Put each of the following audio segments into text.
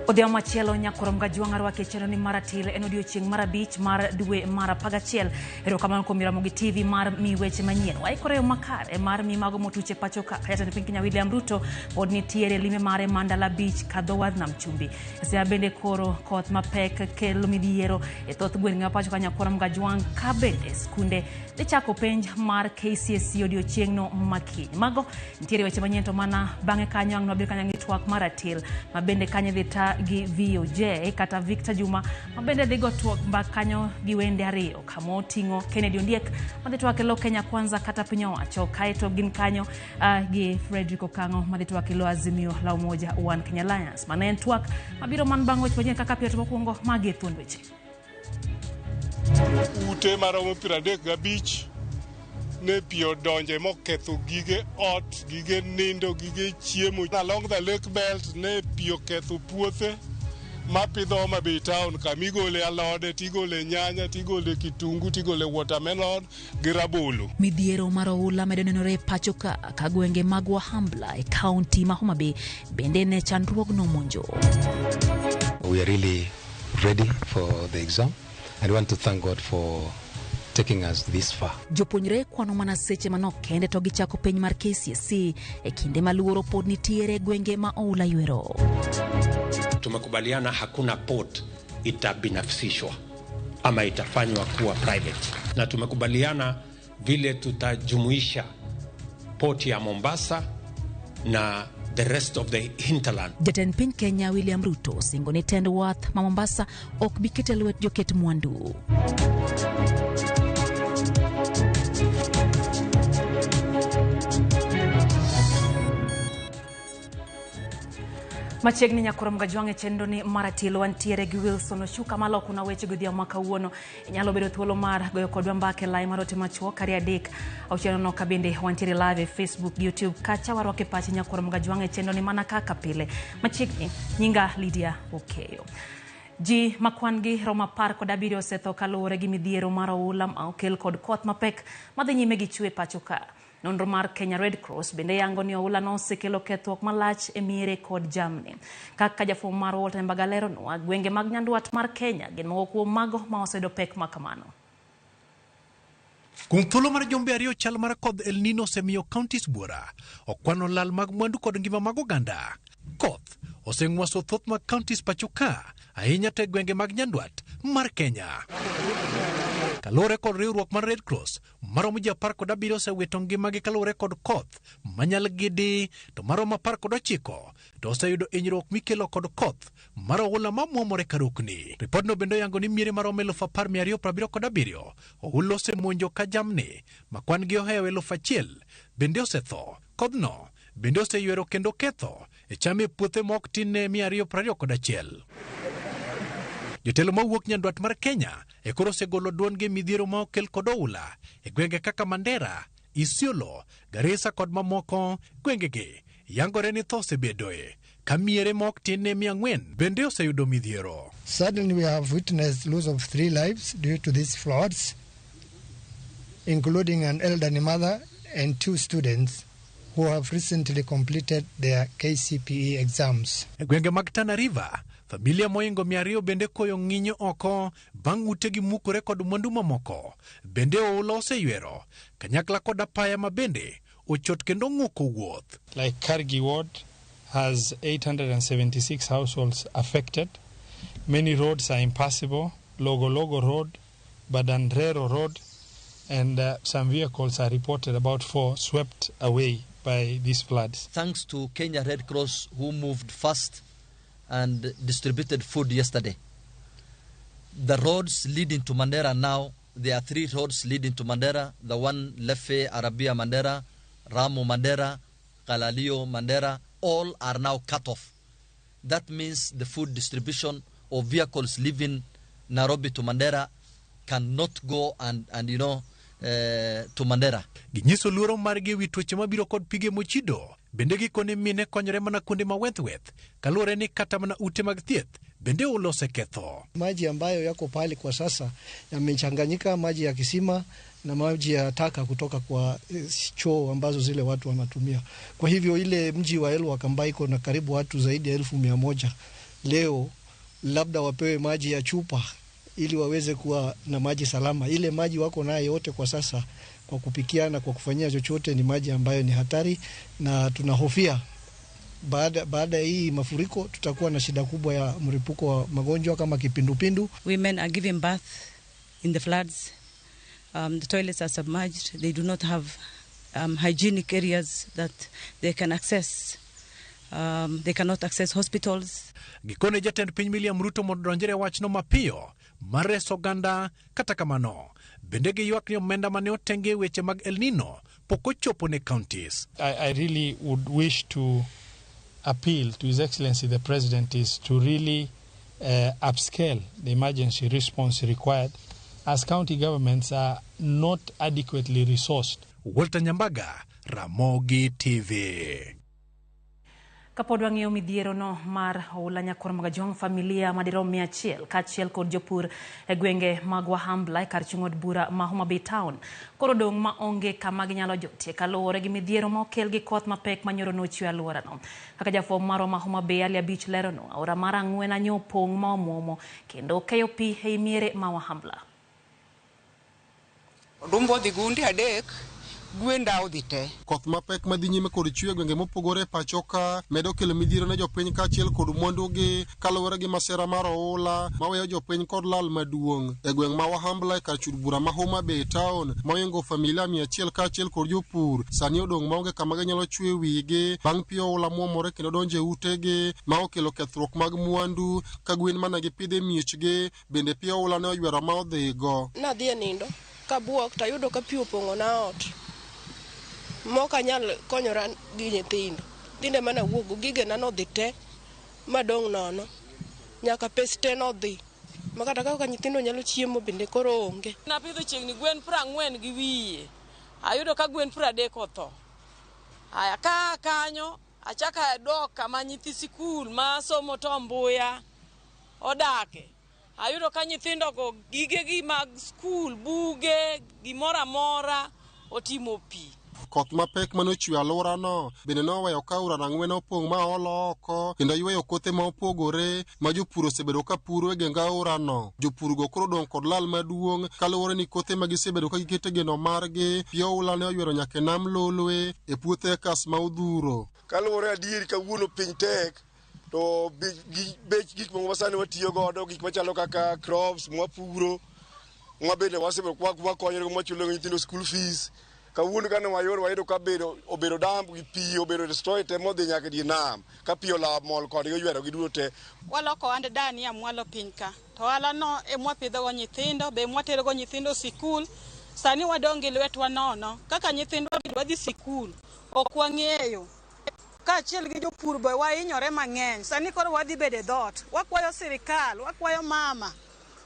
Odhiambo machielo nyakorom Gajwang' arwaki e chenro ni mar atil en odiochieng' mar 5 mar dwe mar 11. Erokamano kuom Ramogi TV mar mi weche manyien. Waikore yo makare mar mi mago motuch e pacho ka. Jatend piny Kenya William Ruto pod nitiere lime mare Mandala Beach kadho wadh nam chumbi. Siaya bende koro koth mapek kelo midhiero e thoth gwenge ma pacho ka nyakorom Gajwang' ka bende skunde dhi chako penj mar KCSE odiochieng'no makiny. Mago nitiere weche manyien to mana bang'e kanyo ang' nwabed kanyo gi twak mar atil ma bende kanyo idhi ta gi VOJ kata Victor Juma ma bende dhi go twak mbak kanyo gi wende ariyo kama oting'o Kennedy Ondiek madhi twak e lo Kenya Kwanza kata piny owacho kaeto gin kanyo gi Frederick Okang'o madhi twak e lo Azimio la Umoja One Kenya Alliance. Mano en twak mabiro man bang' weche manyien kaka pile to mokwongo magi e thuond weche. Ute maromo 35 ne pi odonje moketho gige ot, gige nindo, gige chiemo. Along the lake belt ne pi oketho puothe mapidho Homa Bay town kama igole alode, tigole nyanya, tigole kitungu, tigole watermelon gi rabolo. Midhiero mar oula medo nenore e pacho ka ka gwenge mag Wahambla e kaunti ma Homa Bay bende ne chandruogno monjo. We are really ready for the exam and we want to thank God for taking us this far. Jopuonjre kwano mana seche manok kende to gichako penj mar KCSE e kinde ma luoro pod nitiere gwenge ma oula ywero. Tumekubaliana hakuna port itabinafsishwa ama itafanywa kuwa private, na tumekubaliana vile tutajumuisha port ya Mombasa na the rest of the hinterland. Jatend piny Kenya William Ruto osingo ni tend wath ma Mombasa ok bi keto e lwet joket mwandu. Machiegni nyakorom Gajwang' e chenro ni mar atil wantiere gi Wilson Oshuka maloko na weche godhiambo ma kawuono. Inyalo bedo thuolo mar goyo kodwa mbaka e lai mar ote machuok 2 3 6 0 ka bende wantiere live e Facebook gi YouTube kacha warwake pachi nyakorom Gajwang' e chenro ni mana kaka pile. Machiegni nyinga Lydia Okeyo. Ji makwan gi romo 17 osetho kaluwore gi midhiero mar oula ma okel kod koth mapek madhi nyime gi chwe pacho ka. Nonro mar Kenya Red Cross bende yango ni oula no osekelo kethruok malach e miere kod jamni. Kaka jafwambo mar Walter Mbaga leronwa, gwenge mag nyandwat mar Kenya gin moko kuom mago ma oseyudo pek ma kamano. Kuom thuolo mar jumbe ariyo chal mar kodh El Nino osemiyo counties buora okwano lal mag mwandu kod ngima mag oganda. Koth oseng'waso thoth mag counties pacho ka, ahinya to e gwenge mag nyandwat mar Kenya. Kaluwore kod riwruok mar Red Cross, maromo ji 17 osewito ngimagi kaluwore kod koth manyal gidi, to maromo 19 to oseyudo hinyruok mikelo kod koth mar oula mamwomore karukni. Ripodno bende oyango ni miere maromo 10,277 oula osemonjo ka jamni ma kwan gi ohewo 1,000 bende osetho. Kodhno bende oseywero kendo ketho e cham e puothe ma ok tin ne 221. Jotelo mawuok nyandwat mar Kenya e koro osegolo duondgi e midhiero ma okel kod oula e gwenge kaka Mandera, Isiolo, Garissa kod mamoko. Gwengegi yangore ni tho osebedoe ka miere ma ok tin ne 400 bende oseyudo midhiero. Suddenly we have witnessed loss of 3 lives due to these floods, including an elderly mother and 2 students who have recently completed their KCPE exams. E gwenge mag Tana River, familia moingo 200 bende koyo ng'inyo oko bang' utegi mukore kod mwandu mamoko. Bende oula oseywero kanyakla kod apaya ma bende ochot kendo ng'uko wuoth. Like Kargi Ward has 876 households affected. Many roads are impassable. Logo Logo Road, Badanrero Road, and some vehicles are reported about 4 swept away by these floods. Thanks to Kenya Red Cross, who moved fast and distributed food yesterday. The roads leading to Mandera now, there are 3 roads leading to Mandera. The one Lefe, Arabia Mandera, Ramu Mandera, Kalalio Mandera, all are now cut off. That means the food distribution of vehicles leaving Nairobi to Mandera cannot go and to Mandera. Ginyiso luoro margi ewi tuoche mabiro kod pige mochido. Bende gikone mine konyore mana kuonde ma weth-weth, kaluwore ni kata mana ute mag thieth bende oula oseketho. Maji ambayo yako pale kwa sasa yamechanganyika, maji ya kisima na maji ya taka kutoka kwa choo ambazo zile watu wanatumia. Kwa hivyo ile mji wa Elwak ambayo iko na karibu watu zaidi ya 1,100 Leo labda wapewe maji ya chupa ili waweze kuwa na maji salama. Ile maji wako nayo yote kwa sasa kwa kupikia na kwa kufanyia chochote ni maji ambayo ni hatari, na tunahofia baada ya hii mafuriko tutakuwa na shida kubwa ya mlipuko wa magonjwa kama kipindupindu. Women are giving birth in the floods. The toilets are submerged. They do not have hygienic areas that they can access. They cannot access hospitals. Gikone jatend piny William Ruto mondo odonjre e wachno mapiyo mar reso oganda. Kata kamano, bende giywak ni omenda mane otenge e weche mag El Nino pok ochopo ne counties. I really would wish to appeal to His Excellency the President is to really upscale the emergency response required, as county governments are not adequately resourced. Walter Nyambaga, Ramogi TV. Kapod wang'iyo midhiero no mar oula nyakwar Magajwang', familia madirom 100 kaachiel kod jopur e gwenge mag Wahambla e kar chung' od bura ma Homa Bay Town koro dong' ma onge kama ginyalo jotie kaluwore gi midhiero ma okel gi koth mapek manyoro nochwe alworano. Kaka jafwambo marwa ma Homa Bay Ali Abich lerono, aora mar Ang'wen nyo opong' ma omuomo kendo keyo pi ei miere ma Wahambla. Odumbo odhi gunde 3, gwenda odhi te. Koth mapek madhi nyime kod chwe e gwenge mopogore e pacho ka medo kelo midhiero ne jopiny kaachiel kod mwandugi kaluwore gi masira mar oula maweyo jopiny kod lal maduong'. E gweng' ma Wahambla e kar chud bura ma Homa Bay Town moingo familia 100 kaachiel kod jopur sani odong' maonge kama ginyalo chwe wigi bang' pi oula muomore kendo donjo e utegi ma okelo kethruok mag mwandu ka gwen mane gipidho e miechgi bende pi oula ne oywero ma odhigo. Nadhi e nindo kabuok tayudo ka pi opong'o na ot. Mok anyal konyora gi nyithindo. Nyithindo ema nawuokgo, gigena nodhi te madong' nono. Nyaka pes te nodhi. Ma kata kaka nyithindo nyalo chiemo bende koro onge. Napidho chiegni gwen 40 gi wiye. Ayudo ka gwen 30 otho. Aya ka kanyo achako adok kama nyithi sikul ma somo Tom Mboya odake. Ayudo ka nyithindogo gigegi mag skul, buge, gimoro amora otimo pi. Koth mapek mane ochwe alworano bende noweyo ka aora Rang'wen opong' ma olo oko kendo yweyo kothe ma opogore ma jopur osebedo ka puro e geng aorano. Jopurgo koro odong' kod lal maduong' kaluwore ni kothe ma gisebedo ka giketo geno margi pi oula ne oywero nyaka e nam Lolwe e puothe ekas ma odhuro. Kaluwore adieri kawuono piny tek to bech gik moko masani watiyo godo gik machalo kaka crops mwapuro mwabende wasebedo wakonyore mwachulo nyithindo school fees. Kawuono kane wayoro wayudo ka obedo damp gi pi obedo destroy te modhi nyaka e nam ka pi olawo mol kodgi oywero gi duto te. Waloko ohand dania mwalo piny ka to ohala no emwapidhogo nyithindo be emwaterogo nyithindo sikul. Sani wadong' gi lwetwa nono kaka nyithindwa dwa dhi sikul ok wang'eyo. Kaachiel gi jopur be wahinyore mang'eny. Sani koro wadhi bedo e dhoot. Wakwayo sirikal, wakwayo mama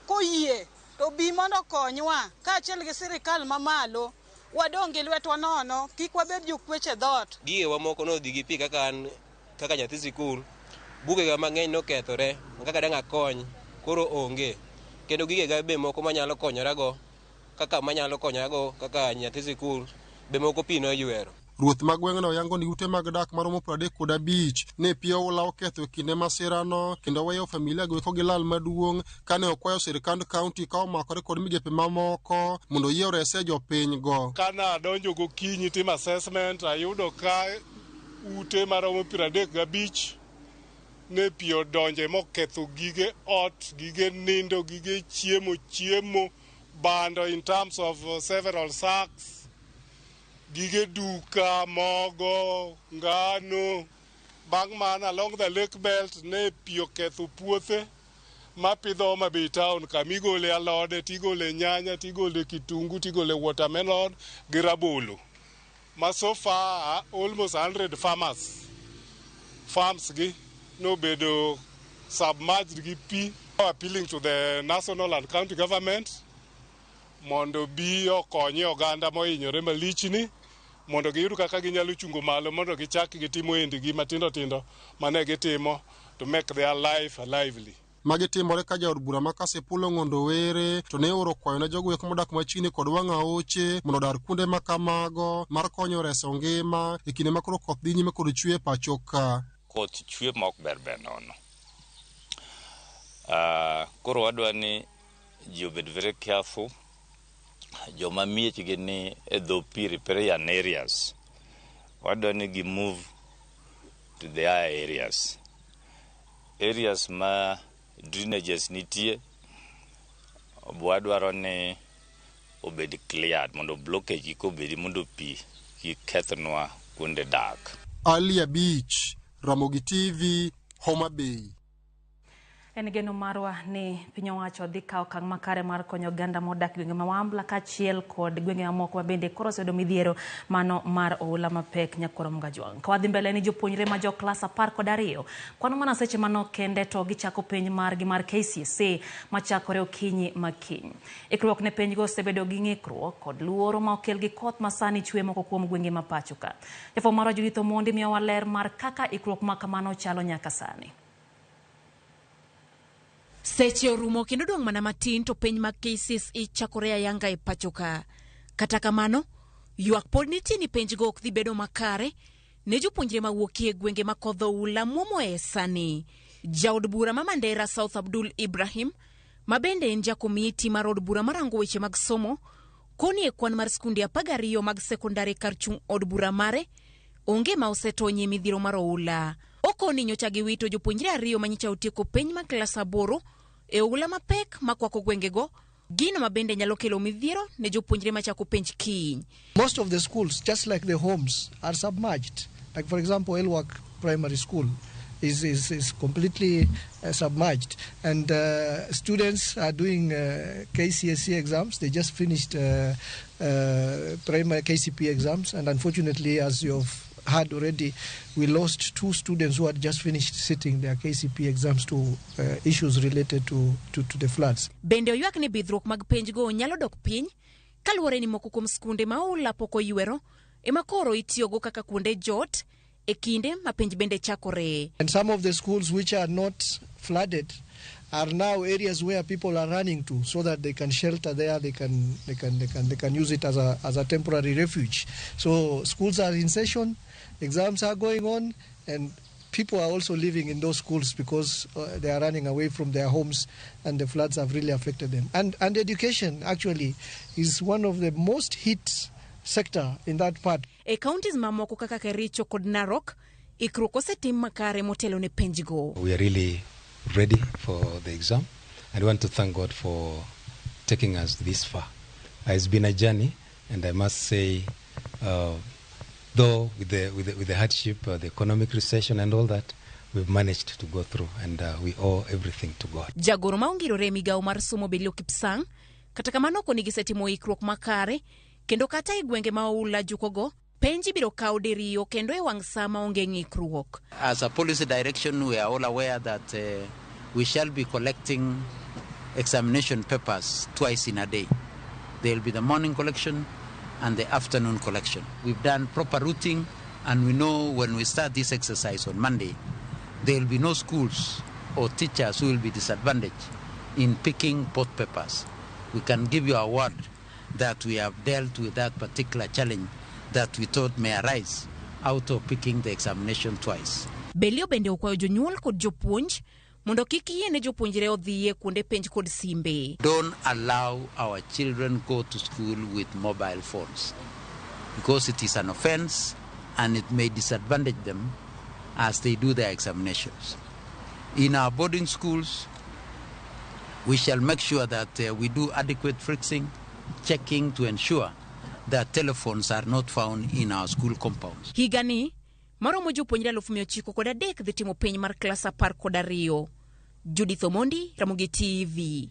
koyie to bi mondo okonywa kaachiel gi sirikal mamalo. Wadong' gi lwetwa nono, kik wabed jokweche dhoot. Gigewa moko nodhi gi pi kaka an kaka nyathi sikul, bugega mang'eny nokethore kaka dang' akony koro onge. Kendo gigega be moko manyalo konyorago kaka manyalo konyorago kaka nyathi sikul be moko pi noywero. Ruoth ma gweng'no yango ni ute mag dak maromo 35 ne pi oula oketho e kinde masirano kendo weyo familia go eko gi lal maduong' kane okwayo sirikand kaunti ka omakore kod migepe mamoko mondo oyie orese jopiny go. Kana adonjo gokinyi timo assessment ayudo ka ute maromo 35 ne pi odonje moketho gige ot, gige nindo, gige chiemo, bando in terms of several sacks, gige duka, mogo, ngano. Bang' mano along the lake belt ne pi oketho puothe mapidho Homa Bay Town kama igole alode, tigole nyanya, tigole kitungu, tigole watermelon gi rabolo. Ma so far almost 100 farms gi nobedo submerged gi pi. Appealing to the national and county government mondo bi okonye oganda mohinyore malichni mondo giyud kaka ginyalo chungo malo mondo gichak gitimo endigi matindo tindo mane gitimo to make their life lively. Magi timore ka jaod bura ma Kasipul Ong'ondo Were to ne oro kwayo ne jogo eko modak machiegni kod wang' aoche mondo odar kuonde ma kamago mar konyo reso ngima e kinde ma koro koth dhi nyime kod chwe e pacho ka. Koth chwe ma ok ber ber nono. Koro wadwa ni ji obed very careful, joma miechgi ni e dho pi, riparian areas, wadwa ni gi move to the higher areas ma drainages nitie. Wadwaro ni obed cleared mondo blockage kik obedi mondo pi kik kethnwa kuonde dak. Ali Abich, Ramogi TV, Homa Bay. En geno marwa ni piny owacho dhi kawo okang' makare mar konyo oganda modak gwenge ma Wambla kaachiel kod gwenge mamoko ma bende koro oseyudo midhiero mano mar oula mapek nyakwar Mgajwang'. Ka wadhi mbele ni jopuonjre ma jo klas 12 kwano mana seche manok kende to gichako penj margi mar KCSE machakore okinyi ma kiny. Ikruok ne penjgo osebedo gi ng'ikruok kod luoro ma okel gi koth ma sani chwe moko kuom gwenge ma pacho ka. Jafwambo marwa Judith Omondi miyowa ler mar kaka ikruok ma kamano chalo nyaka sani. Seche orumo kendo dong' mana matin to penj mag KCSE chakore ayanga e pacho ka. Kata kamano, ywak pod nitie ni penjgo ok dhi bedo makare ne jopuonjre mawuokie gwenge ma kodh oula muomoe sani. Jaod bura ma Mandera South Abdul Ibrahim, ma bende en jakomiti mar od bura marango weche mag somo, koni e kwan mar skunde 12 mag sekondari kar chung' od bura mare, onge ma osetony e midhiero mar oula. Okoni nyocha giwito jopuonjre 2 manyicha otieko penj mar klas 8 e oula mapek makwako gwengego, gino ma bende nyalo kelo midhiero ne jopuonjre machako penj kiny. Most of the schools, just like the homes, are submerged. Like for example, Elwak Primary School is completely submerged. And students are doing KCSE exams. They just finished primary KCP exams. And unfortunately, as you've heard already, we lost 2 students who had just finished sitting their KCP exams to issues related to the floods. Bende oywak ni bidhruok mag penjgo nyalo dok piny kaluwore ni moko kuom skunde ma oula pok oywero ema koro itiyogo kaka kuonde jot e kinde ma penj bende chakore. And some of the schools which are not flooded are now areas where people are running to so that they can shelter there, they can use it as a temporary refuge. So schools are in session, exams are going on, and people are also living in those schools because they are running away from their homes and the floods have really affected them. And education actually is one of the most hit sector in that part. E counties mamoko kaka Kericho kod Narok, ikruok osetim makare motelo ne penjgo. We are really ready for the exam and we want to thank God for taking us this far. It's been a journey, and I must say, though with the hardship, the economic recession and all that, we've managed to go through, and we owe everything to God. Jagoro ma ongirore migawo mar somo Belio Kipsang, kata kamano koni gisetimo ikruok makare, kendo kata e gwenge ma oula jukogo, penj ibiro kawo diriyo kendo e wang' sa maonge ng'ikruok. As a policy direction, we are all aware that we shall be collecting examination papers twice in a day. There will be the morning collection and the afternoon collection. We've done proper routing, and we know when we start this exercise on Monday, there will be no schools or teachers who will be disadvantaged in picking both papers. We can give you a word that we have dealt with that particular challenge that we thought may arise out of picking the examination twice. Belio bende okwayo jonyuol kod jopuonj mondo kik yiene jopuonjre odhiye kuonde penj kod simbe. Don't allow our children go to school with mobile phones, because it is an offense and it may disadvantage them as they do their examinations. In our boarding schools, we shall make sure that we do adequate fixing, checking to ensure that telephones are not found in our school compounds. Higani, maromo jopuonjre 903 dhi timo penj mar klas 12. Judith Omondi, Ramogi TV.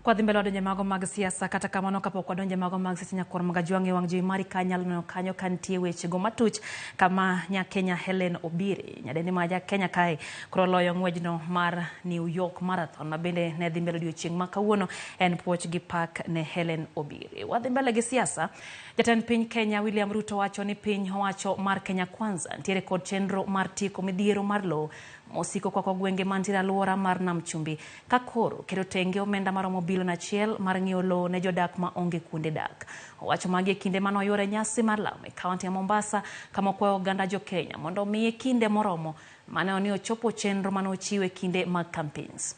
Kwa dhi mbele wadonje mago mag siasa, kata kamano kapok wadonje mago mag siasa nyakwar Magajwang' e wang' jowi mari ka nyalo neno kanyo ka nitie wechego matuch kama nya Kenya Helen Obiri, nyadendi ma ja Kenya kae, koro loyo ng'wejno mar New York Marathon ma bende ne dhi mbele odiochieng' ma kawuono en puoch gi pak ne Helen Obiri. Wadhi mbele gi siasa. Jatend piny Kenya William Ruto wacho ni piny owacho mar Kenya Kwanza nitiere kod chenro mar tieko midhiero mar lowo mosiko kwako gwenge mantiere alwora mar Nam Chumbi ka koro keto tenge omenda maromo 1 bilion mar ng'iewo lowo ne jodak ma onge kuonde dak. Owacho magi e kinde mane oyuore nyasi mar lamo e kaunti ya Mombasa kama okwayo oganda jo Kenya mondo omiye kinde moromo mane ni ochopo chenro mane ochiwo e kinde mag campaigns.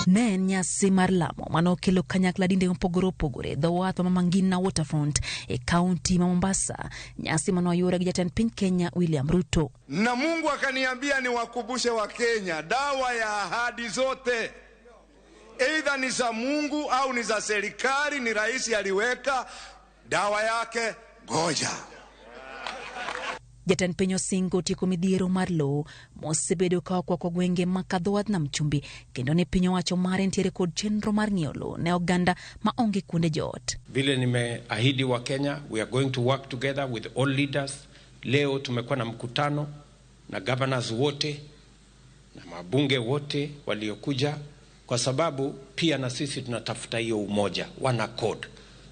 Ne en nyasi mar lamo manokelo kanyakla dinde mopogore opogore dho wath ma Mangina Waterfront e kaunti ma Mombasa, nyasi manoyuore gi jatend piny Kenya William Ruto. Na Mungu akaniambia niwakumbushe Wakenya, dawa ya ahadi zote aidha ni za Mungu au ni za serikali, ni rais aliweka dawa yake, ngoja. Jatend piny osingo tieko midhiero mar lowo mosebedo ka okwako gwenge ma kadho wath nam chumbi, kendo ne piny owacho mare nitiere kod chenro mar ng'iewo lowo ne oganda ma onge kuonde joot. Vile nimeahidi wa Kenya, we are going to work together with all leaders. Leo tumekuwa na mkutano na governors wote na mabunge wote waliokuja, kwa sababu pia na sisi tunatafuta hiyo umoja, wana code,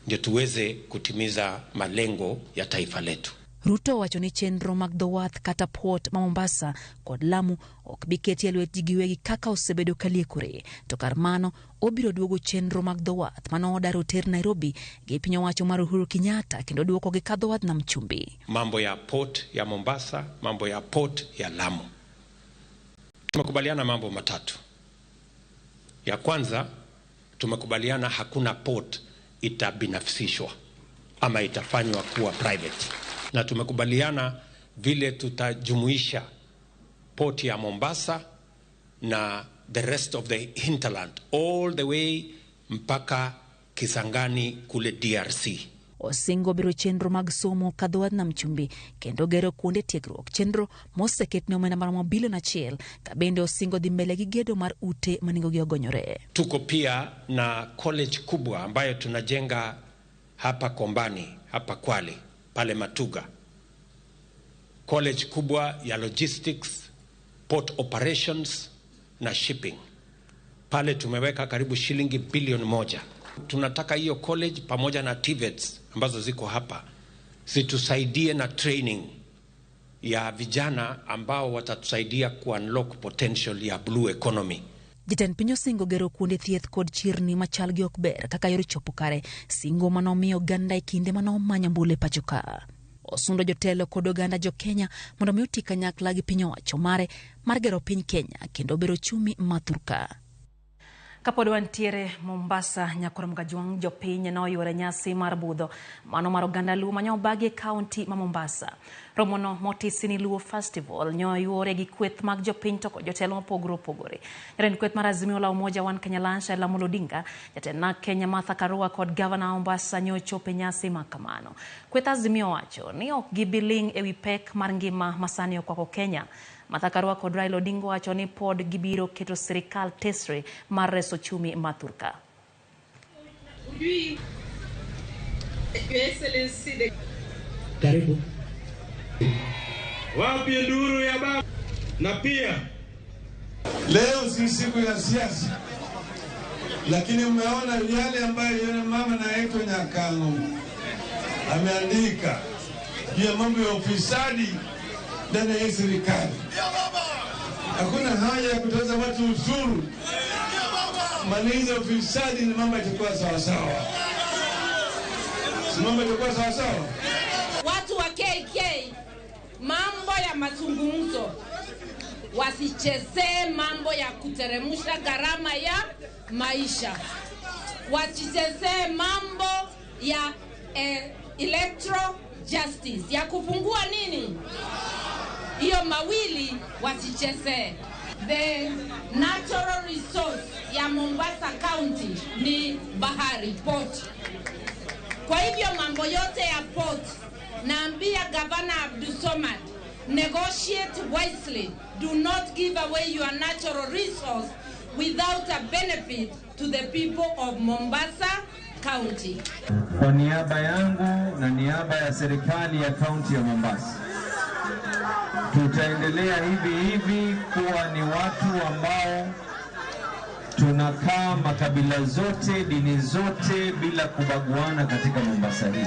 ndio tuweze kutimiza malengo ya taifa letu. Ruto owacho ni chenro mag dho wath kata port ma Mombasa kod Lamu ok bi keti e lwet ji giwegi kaka osebedo kaliekore, to kar mano obiro duogo chenro mag dho wath manodar oter Nairobi gi piny owacho mar Uhuru Kenyatta kendo duokogi ka dho wath nam chumbi. Mambo ya port ya Mombasa, mambo ya port ya Lamu. Tumekubaliana mambo matatu. Ya kwanza, tumekubaliana hakuna port itabinafsishwa ama itafanywa kuwa private, na tumekubaliana vile tutajumuisha port ya Mombasa na the rest of the hinterland all the way mpaka Kisangani kule DRC. Osingo biro chenro mag somo kadho wath nam chumbi kendo gero kuonde tiegruok, chenro moseketne omenda maromo bilion 1, ka bende osingo dhi mbele gi gedo mar ute ma nengogi ogonyore. Tuko pia na college kubwa ambayo tunajenga hapa Kombani, hapa Kwale, pale Matuga. College kubwa ya logistics, port operations na shipping. Pale tumeweka karibu shilingi bilioni 1. Tunataka hiyo college pamoja na TVETs ambazo ziko hapa zitusaidie na training ya vijana ambao watatusaidia ku-unlock potential ya blue economy. Jatend piny osingo gero kuonde thieth kod chirni machal gi ok ber kaka yor chopo kare, singo manomiyo oganda e kinde manomanyo ombulu e pacho ka. Osundo jotelo kod oganda jo Kenya mondo mi oti kanyakla gi piny owacho mare mar gero piny Kenya kendo bero ochumi ma thurka. Kapod wantiere Mombasa, Nyakoro Mgajwang' jopiny noyuore nyasi mar budho mano mar oganda Luo manyobagi e kaunti ma Mombasa. Romono motisi ni Luo Festival nyoyuore gi kweth mag jopiny to kod jotelo mopogore opogore. Jatend kweth mar Azimio la Umoja One Kenya Alliance Raila Amolo Odinga, jatend NARC Kenya Martha Karua kod gavana Mombasa nyochopo e nyasi ma kamano. Kweth Azimio wacho ni ok gibi ling' ewi pek mar ngima masani okwako Kenya. Martha Karua kod Raila Odinga wacho ni pod gibiro keto sirikal tesre mar reso ochumi ma thurka. Karibu. Wapi nduru ya baba? Na pia leo si siku ya siasa, lakini mmeona yale ambayo yule mama na Nyakang'o ameandika juu ya mambo ya ufisadi ndani ya serikali. Hakuna haja ya kutoza watu ushuru. Maliza ufisadi ni mambo yatakuwa sawa sawa. Si mambo yatakuwa sawa sawa. Watu wa KK, mambo ya mazungumzo, wasichezee mambo ya kuteremsha gharama ya maisha, wasichezee mambo ya electro justice, ya kupungua nini hiyo mawili, wasichezee. The natural resource ya Mombasa County ni bahari, port. Kwa hivyo mambo yote ya port, naambia Gavana Abdulsomad, negotiate wisely. Do not give away your natural resource without a benefit to the people of Mombasa County. Kwa niaba yangu na niaba ya serikali ya kaunti ya Mombasa, tutaendelea hivi hivi kuwa ni watu ambao tunakaa makabila zote, dini zote bila kubaguana katika Mombasa hii.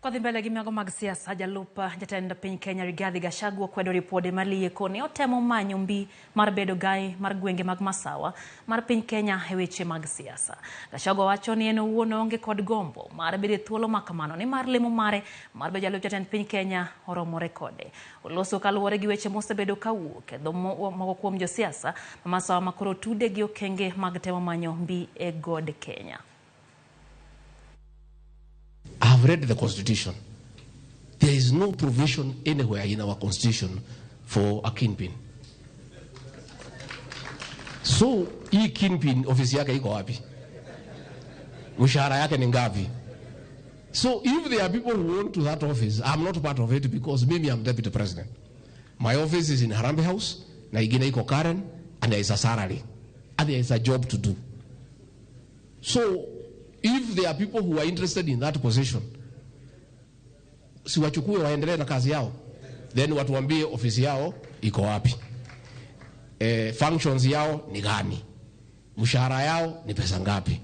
Kodhi mbele gi mago mag siasa, jalup jatend piny Kenya Rigathi Gachagua kwedo ripode maliye koni otemo manyo mbi mar bedo gai mar gwenge mag Masawa mar piny Kenya e weche mag siasa. Gachagua wacho ni en owuon oonge kod gombo mar bedo e thuolo ma kamano nimar lemo mare mar bedo jalup jatend piny Kenya oromore kode. Oloso kaluwore gi weche mosebedo kawuok e dho moko kuom josiasa ma Masawa ma koro tude gi okenge mag temo manyo mbi e god Kenya. I have read the Constitution. There is no provision anywhere in our Constitution for a kingpin. So, hii kingpin ofisi yake iko wapi? Mshahara yake ni ngapi? So, if there are people who want to that office, I'm not part of it because maybe I'm deputy president. My office is in Harambee House, na ingine iko Karen, and there is a salary, and there is a job to do. So, if there are people who are interested in that position, si wachukue waendelee na kazi yao, then watuambie ofisi yao iko wapi, functions yao ni gani, mshahara yao ni pesa ngapi,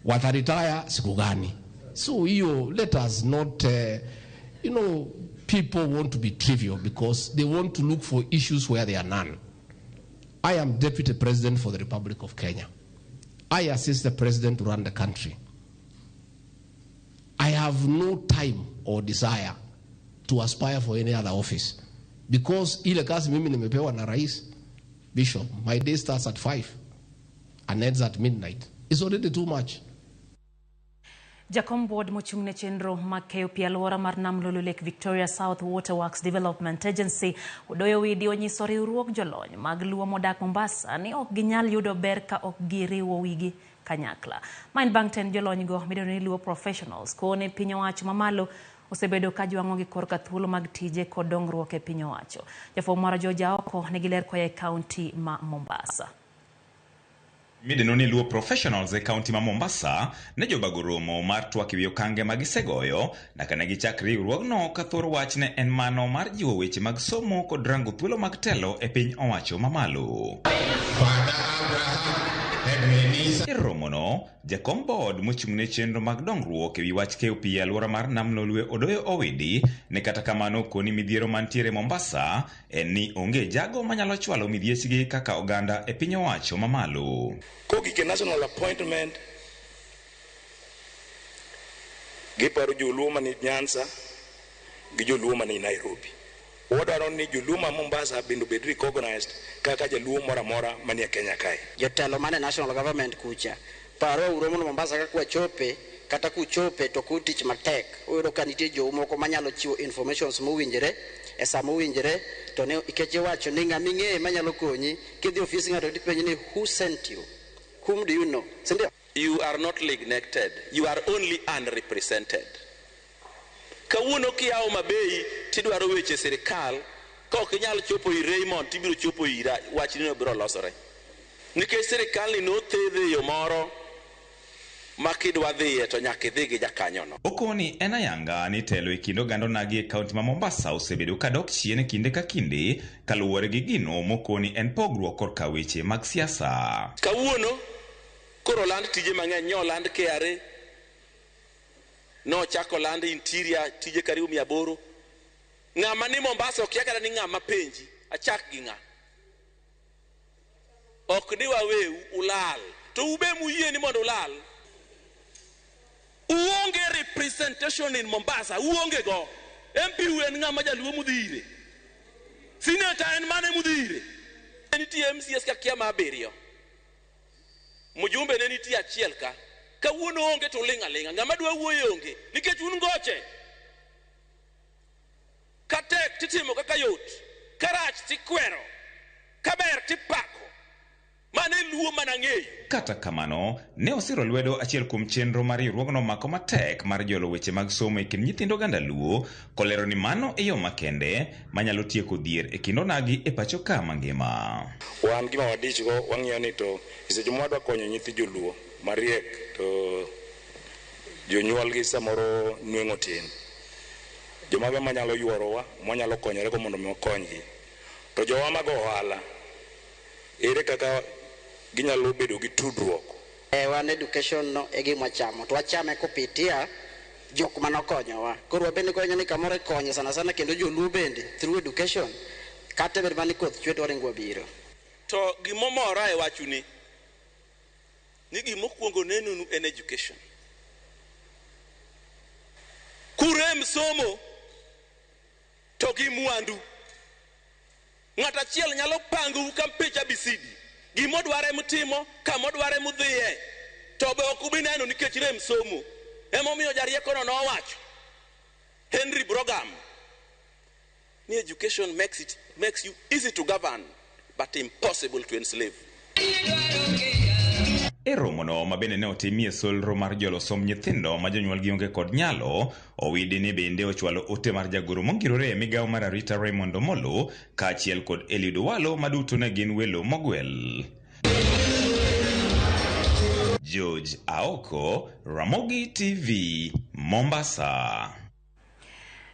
wataretire siku gani. So hiyo, let us not, you know, people want to be trivial because they want to look for issues where there are none. I am deputy president for the Republic of Kenya. I assist the president to run the country. I have no time or desire to aspire for any other office because ile kazi mimi nimepewa na rais, Bishop, my day starts at 5 and ends at midnight. It's already too much. Jakom board mochung' ne chenro mag keyo pi alwora mar Nam Lolwe Lake Victoria South Water Works Development Agency Odoyo Widi onyiso riwruog jolony mag Luo modak Mombasa ni ok ginyal yudo ber ka ok giriwo wigi kanyakla. Ma en bang' tend jolonygo midendo ni Luo Professionals kone piny owacho mamalo osebedo ka jwang'ogi korka thuolo mag tije kod dongruok e piny owacho. Jafwambo marwa George Aoko nigi ler koa e kaunti ma Mombasa. Midendo ni Luo Professionals e kaunti ma Mombasa ne jobago romo mar twak ewi okange ma gisegoyo nyaka ne gichak riwruogno ka thor wach ne en mano mar jiwo weche mag somo kod rango thuolo mag telo e piny owacho mamalo. E romono, jakom board mochung' ne chenro mag dongruok ewi wach keyo pi e alwora mar Nam Lolwe Odoyo Owidi ne kata kamano koni midhiero mantiere Mombasa en ni onge jago manyalo chwalo midhiechgi kaka oganda e piny owacho mamalo. Kogik e national appointment, giparo joluo mani Nyanza gi joluo mani Nairobi. Wadwaro ni joluo ma Mombasa bende obed recognized kaka jaluo moro amora manie Kenya kae. Jotelo mane national government kucha paro uro mondo Mombasa kaka wachope kata kuchope to kutich matek uyudo ka nitie jou moko manyalo chiwo informations mowinjore e sa mowinjore to ne nikech iwacho ni ng'ama ing'eyo manyalo konyi kidhi ofis ng'ato tipenji ni who sent you, whom do you know, sindio? You are not neglected, you are only unrepresented. Kawuono kiyawo Mabei tidwaro weche sirikal, ka ok inyal chopo ir Raymond tibiro chopo ira, wachni biro losore. Nikech sirikal ni nothedhe e yo moro ma kidwa dhiye to nyaka idhi gi jakanyono. Okoni en ayanga ni telo e kind oganda onagi e kaunti ma Mombasa osebedo kadok chien kinde ka kinde kaluwore gi gino mokoni en pogruok korka weche mag siasa. Kawuono koro oland tije mang'eny, nyoland KRA, nochako land interior tije karibu 800. Ng'ama ni Mombasa okia kata ni ng'ama penji, achak gi ng'a. Ok ni waweu ulal, to ube muyie ni mondo ulal. Uonge representation in Mombasa, uonge go. MP u en ng'ama jaluo mudhire. Senator en mane mudhire. Nitie MCS ka kia ma 7. Mjumbe ne nitie achiel ka. Kawuono onge to ling' aling'a, ng'ama dwa wuoyo onge, nikech un ngoche. Katek titimo kaka yot, karach tikwero, kaber tipako. Mane luo mana ng'eyo. Kata kamano, ne osiro lwedo achiel kuom chenro mar riwruogno mako matek mar jolo weche mag somo e kind nyithind oganda Luo, kolero ni mano e yo makende manyalo tieko dhier e kind onagi e pacho ka mangima. Wan gima wadichgo wang'iyo ni to seche ma wadwa konyo nyithi joluo mariek to jonyuolgi samoro nweng'o tin. Jomage manyalo yuorowa, mwanyalo konyorego mondo mi wakonygi. To jowa mag ohala, ere kaka ginyalo bedo gi tudruok? Wan education no e gima wachamo, to wachame kupitia jok manokonyowa. Koro wabende konyo ni kamoro konyo sana sana kendo joluo bende through education kata bed mana ni koth chwe to waringo wabiro. To gimomora e wachuni ni gimokwongo nenonu en education. Kurem somo to gi mwandu. Ng'at achiel nyalo pangou ka mpich abisidi. Gimodware mutimo, kamodware mudhiye. To be ok ubi neno nikech rem somo. Emomiyo jariekono nowacho, Henry Brogam, ni education makes you easy to govern but impossible to enslave. E romono ma bende ne otimie solro mar jolosom nyithindo ma jonyuolgi onge kod nyalo, Owidi ni bende ochwalo ote mar jagoro mongirore e migawo mar arita Raymond Omolo kaachiel kod Eliud Owalo ma duto ne gin welo mogwel. George Aoko, Ramogi TV, Mombasa.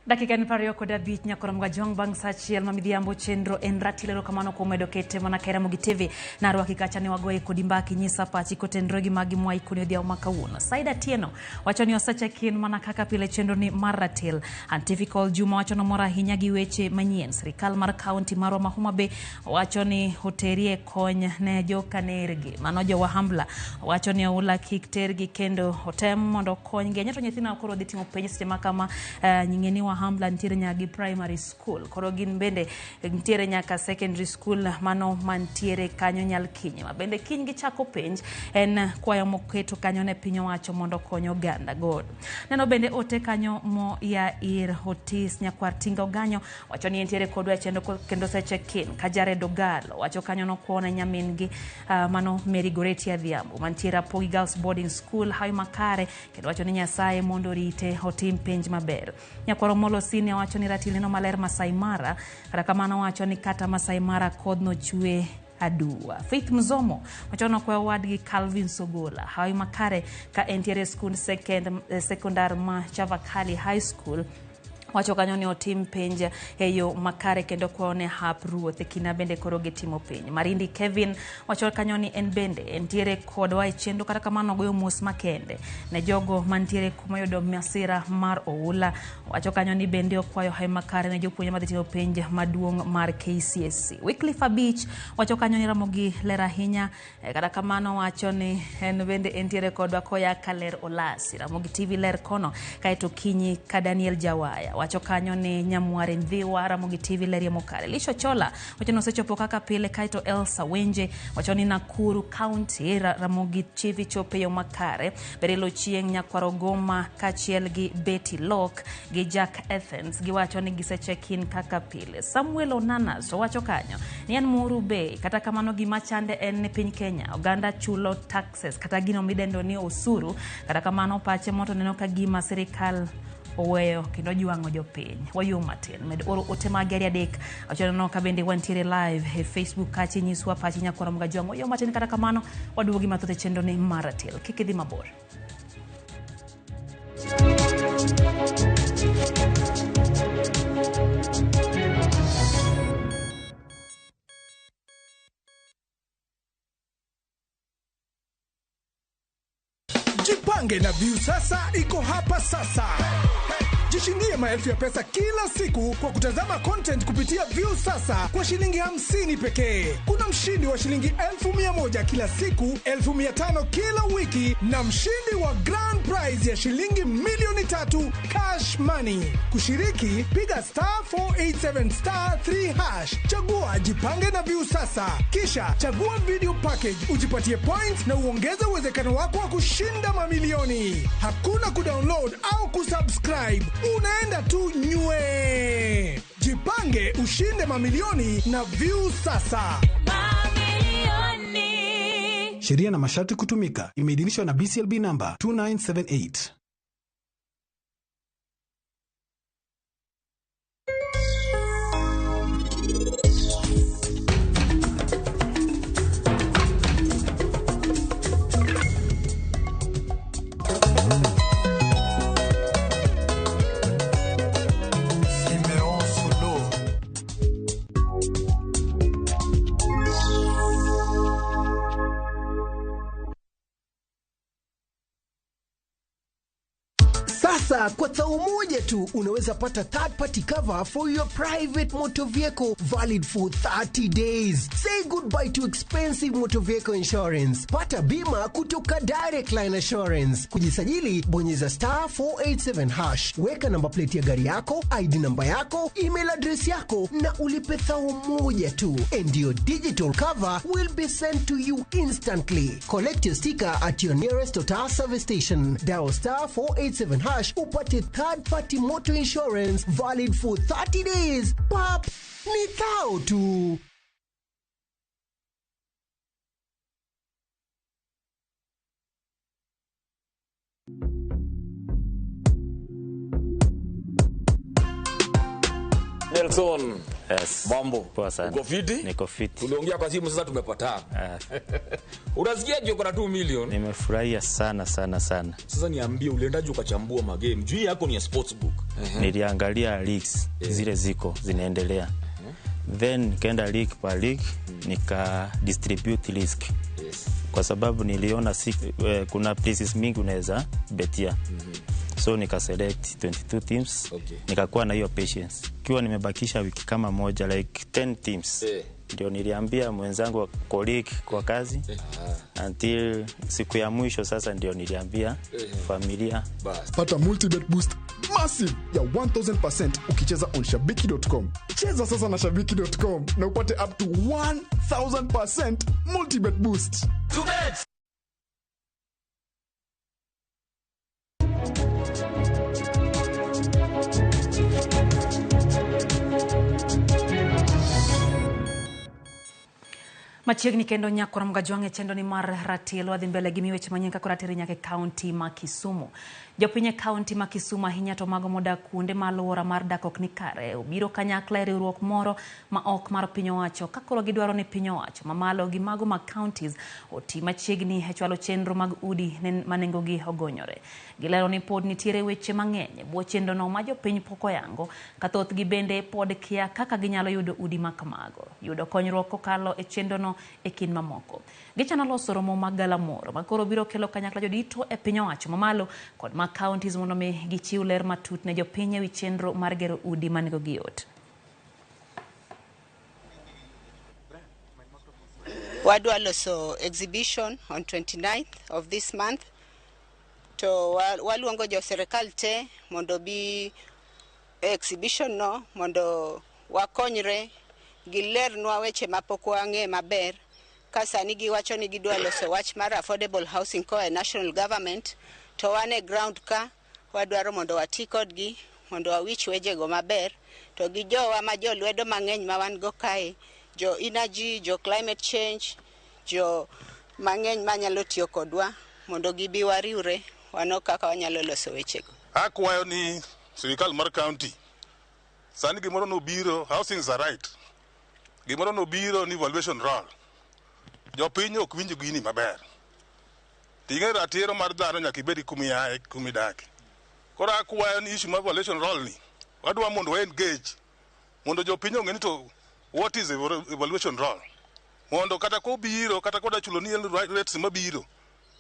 Dakika en 25 nyakoro mga bang' sa achiel ma midhiambo chenro en ratil. Erokamano kuom medo kete mana ka Ramogi TV. Narwaki kacha ne wagoye kodi mbaki nyisa pachi kotenore gi magi mwa ikoni odhiambo ma kawuono. Saida Tieno wacho ni osecheck-in mana kaka pile chenro ni mar ratil. Antifical Juma wacho nomor ahinya gi weche manyien. Sirikal mar kaunti marwa ma Homa Bay wacho ni oterie kony ne jokanergi. Mano jo Wahambla wacho ni oula kik tergi kendo otem mondo okonygi. Anya to nyithindo koro dhi timo penj seche ma kama nying'e ni Wahambla nitiere nyaka gi primary school. Koro gin bende nitiere nyaka secondary school mano mantiere kanyo Nyalkinyi. Ma bende kiny gichako penj en kwayo moketo kanyo ne piny owacho mondo okony oganda godo. Neno bende ote kanyo moya ir Otis Nyakwar Tinga Oganyo wacho ni entiere kodwa e chenro kendo osecheck-in. Ka Jared Ogalo wacho kanyo nokwone nyamin gi mano Mary Goretti Adhiambo mantiere Rapogi Girls Boarding School hawi makare kendo wacho ni Nyasaye mondo orite otim penj maber. Nyakwar Omolo Senior wacho ni ratil neno maler Masai Mara, kata kamano wacho ni kata Masai Mara kodhno chwe aduwa. Faith Mzomo wacho nokwayo owadgi Calvin Sogola hawi makare ka entiere skund sekondar ma Chavakali High School. Wacho kanyo ni otim penj e yo makare kendo kwayo ne hap ruoth e kinde bende koro gitimo penj. Marindi Kevin wacho kanyo ni en bende entiere kodwa e chenro kata kamano goyo mos makende ne jogo mantiere kuma yudo masira mar oula. Wacho kanyo ni bende okwayo hawi makare ne jopuonjre madhi timo penj maduong' mar KCSE. Wycliffe Abich wacho kanyo ni Ramogi ler ahinya kata kamano wacho ni en bende entiere kodwa koya Kaler Olasi. Ramogi TV ler kono kaeto kinyi ka Daniel Jawaya wacho kanyo ni Nyamware Ndhiwa Ramogi TV ler mokare. Lisho Chola wacho ni osechopo kaka pile kaeto Elsa Wenje wacho ni Nakuru County Ramogi TV chope yo makare. Berilo Chieng' Nyakwaro Goma kaachiel gi Betty Lok gi Jack Athens giwacho ni gisecheck-in kaka pile. Samuel Onanas to wacho kanyo ni en Muru Bay kata kamano gima chande en ni piny Kenya oganda chulo taxes kata gino midendo ni osuru kata kamano pache moto neno ka gima sirikal oweyo kendo jwang'o jopiny. Wayuo matin med oro ote mag gari adek wacho ka bende wantiere live e Facebook kacha inyiswa pachi nyakwara mga jwang'o. Wayuo matin kata kamano waduogi mathoth e chenro ni mar ratil. Kik idhi mabor. Jipange na Viusasa iko hapa sasa. Jishindie maelfu ya pesa kila siku kwa kutazama content kupitia Viusasa kwa shilingi 50 pekee. Kuna mshindi wa shilingi 1,100 kila siku, 5,000 kila wiki na mshindi wa grand prize ya shilingi 3,000,000 cash money. Kushiriki, piga star 487 star 3 hash. Chagua Jipange na Viusasa. Kisha chagua video package, ujipatie points na uongeze uwezekano wako wa kushinda mamilioni. Hakuna kudownload au kusubscribe. Unaenda tu nywe. Jipange ushinde mamilioni na Viusasa. Sheria na masharti kutumika. Imeidhinishwa na BCLB number 2978. Sasa kwa thao moja tu unaweza pata third party cover for your private motor vehicle valid for 30 days. Say goodbye to expensive motor vehicle insurance. Pata bima kutoka Direct Line Assurance. Kujisajili, bonyeza star 487 hash, weka namba plate ya gari yako, ID namba yako, email address yako na ulipe thao moja tu, and your digital cover will be sent to you instantly. Collect your sticker at your nearest Total service station. Dial star 487 hash upate third party motor insurance valid for 30 days. Pap, ni thao tu. Nelson. Yes. Mambo. Poa sana. Uko fiti? Niko fiti. Tuliongea kwa simu sasa tumepatana. Unasikiaje uko na 2 million? Nimefurahia sana sana sana. Sasa niambie uliendaje ukachambua magame? Juu yako ni ya sportsbook. Niliangalia leagues zile ziko zinaendelea. Then nikaenda league per league nika distribute risk. Yes. Kwa sababu niliona kuna places mingi unaweza betia. So nika select 22 teams. Okay. Nikakuwa na hiyo patience. Kiwa nimebakisha wiki kama moja like 10 teams. Ndio niliambia mwenzangu wa colleague kwa kazi until siku ya mwisho sasa ndio niliambia familia. Pata multibet boost massive ya 1000% ukicheza on shabiki.com. Cheza sasa na shabiki.com na upate up to 1000% multibet boost. Machiegni kendo nyakora Mgajwang' e chenro ni mar ratil wadhi mbele gi miweche manyien kaka ratiri nyaka e kaunti ma Kisumu. Jopiny e kaunti ma Kisumu ahinya to mago modak kuonde ma alwora mar dak ok ni kare obiro kanyakla e riwruok moro ma ok mar piny owacho ka koro gidwaro ni piny owacho mamalo gi mago mag counties oti machiegni e chwalo chenro mag udi ma nengogi ogonyore. Gilero ni pod nitiere weche mang'eny e bwo chenrono ma jopiny pok oyango ka thothgi bende pod kia kaka ginyalo yudo udi ma kamago. Yudo konyruok kokalo e chenrono e kind mamoko. Gichano loso romo mag galamoro ma koro biro kelo kanyakla jodito e piny owacho mamalo kod mag counties mondo mi gichiw ler matut ne jopiny ewi chenro mar gero udi ma nengogi yot. Wadwa loso exhibition on 29th of this month to waluongo jo serikal te mondo bi exhibition no mondo wakonyre gilernwa weche mapok wang'e maber ka sani giwacho ni gidwa loso wach mar affordable housing koa e national government to wan e ground ka wadwaro mondo wati kodgi mondo wawich wechego maber to gi jowa ma jolwedo mang'eny ma wan go kae, jo energy, jo climate change, jo mang'eny manyalo tiyo kodwa mondo gibi wariwre wano kaka wanyalo loso wechego. Akwayo ni sirikal mar county sani gimoro nobiro, housings are right, gimoro nobiro ni valuation roll, jopiny ok winj gini maber. Ting'e ratiro mar dhano nyaka ibed kuma iaye kuma idake. Koro akwayo ni issue mar valuation roll ni wadwa mondo wa engage mondo jopiny ong'e ni to what is evaluation roll, mondo kata kobiro kata koda chulo ni rates mabiro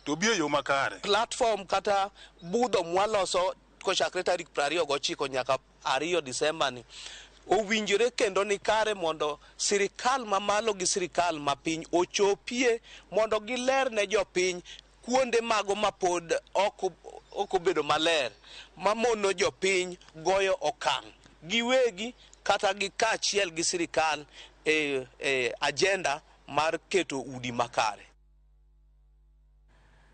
to obi e yo makare. Platform kata budho mwaloso kochakre tarik 29 nyaka 2 Disemba ni owinjore kendo ni kare mondo sirikal mamalo gi sirikal mapiny ochopie mondo giler ne jopiny kuonde mago mapod ok obedo maler mamono jopiny goyo okang' giwegi kata gi kaachiel gi sirikal e agenda mar keto udi makare.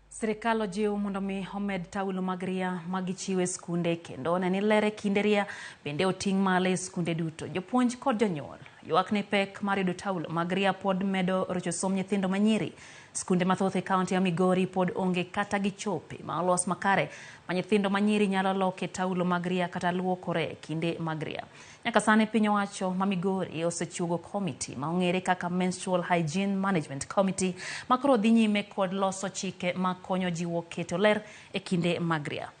Sirikal ojiw mondo mi omed taulo mag ria magichiwo e skunde kendo one ni ler e kinde ria bende oting' malo e skunde duto. Jopuonj kod jonyuol ywak ni pek mar yudo taulo mag ria pod medo rocho somb nyithindo manyiri. Skunde mathoth e kaunti ya Migori pod onge kata gi chope ma olos makare ma nyithindo manyiri nyalo loke taulo mag ria kata luokore e kinde mag ria. Nyaka sani piny owacho ma Migori osechuogo komiti ma ong'ere kaka Menstrual Hygiene Management Committee ma koro dhi nyime kod loso chike ma konyo jiwo keto ler e kinde mag ria.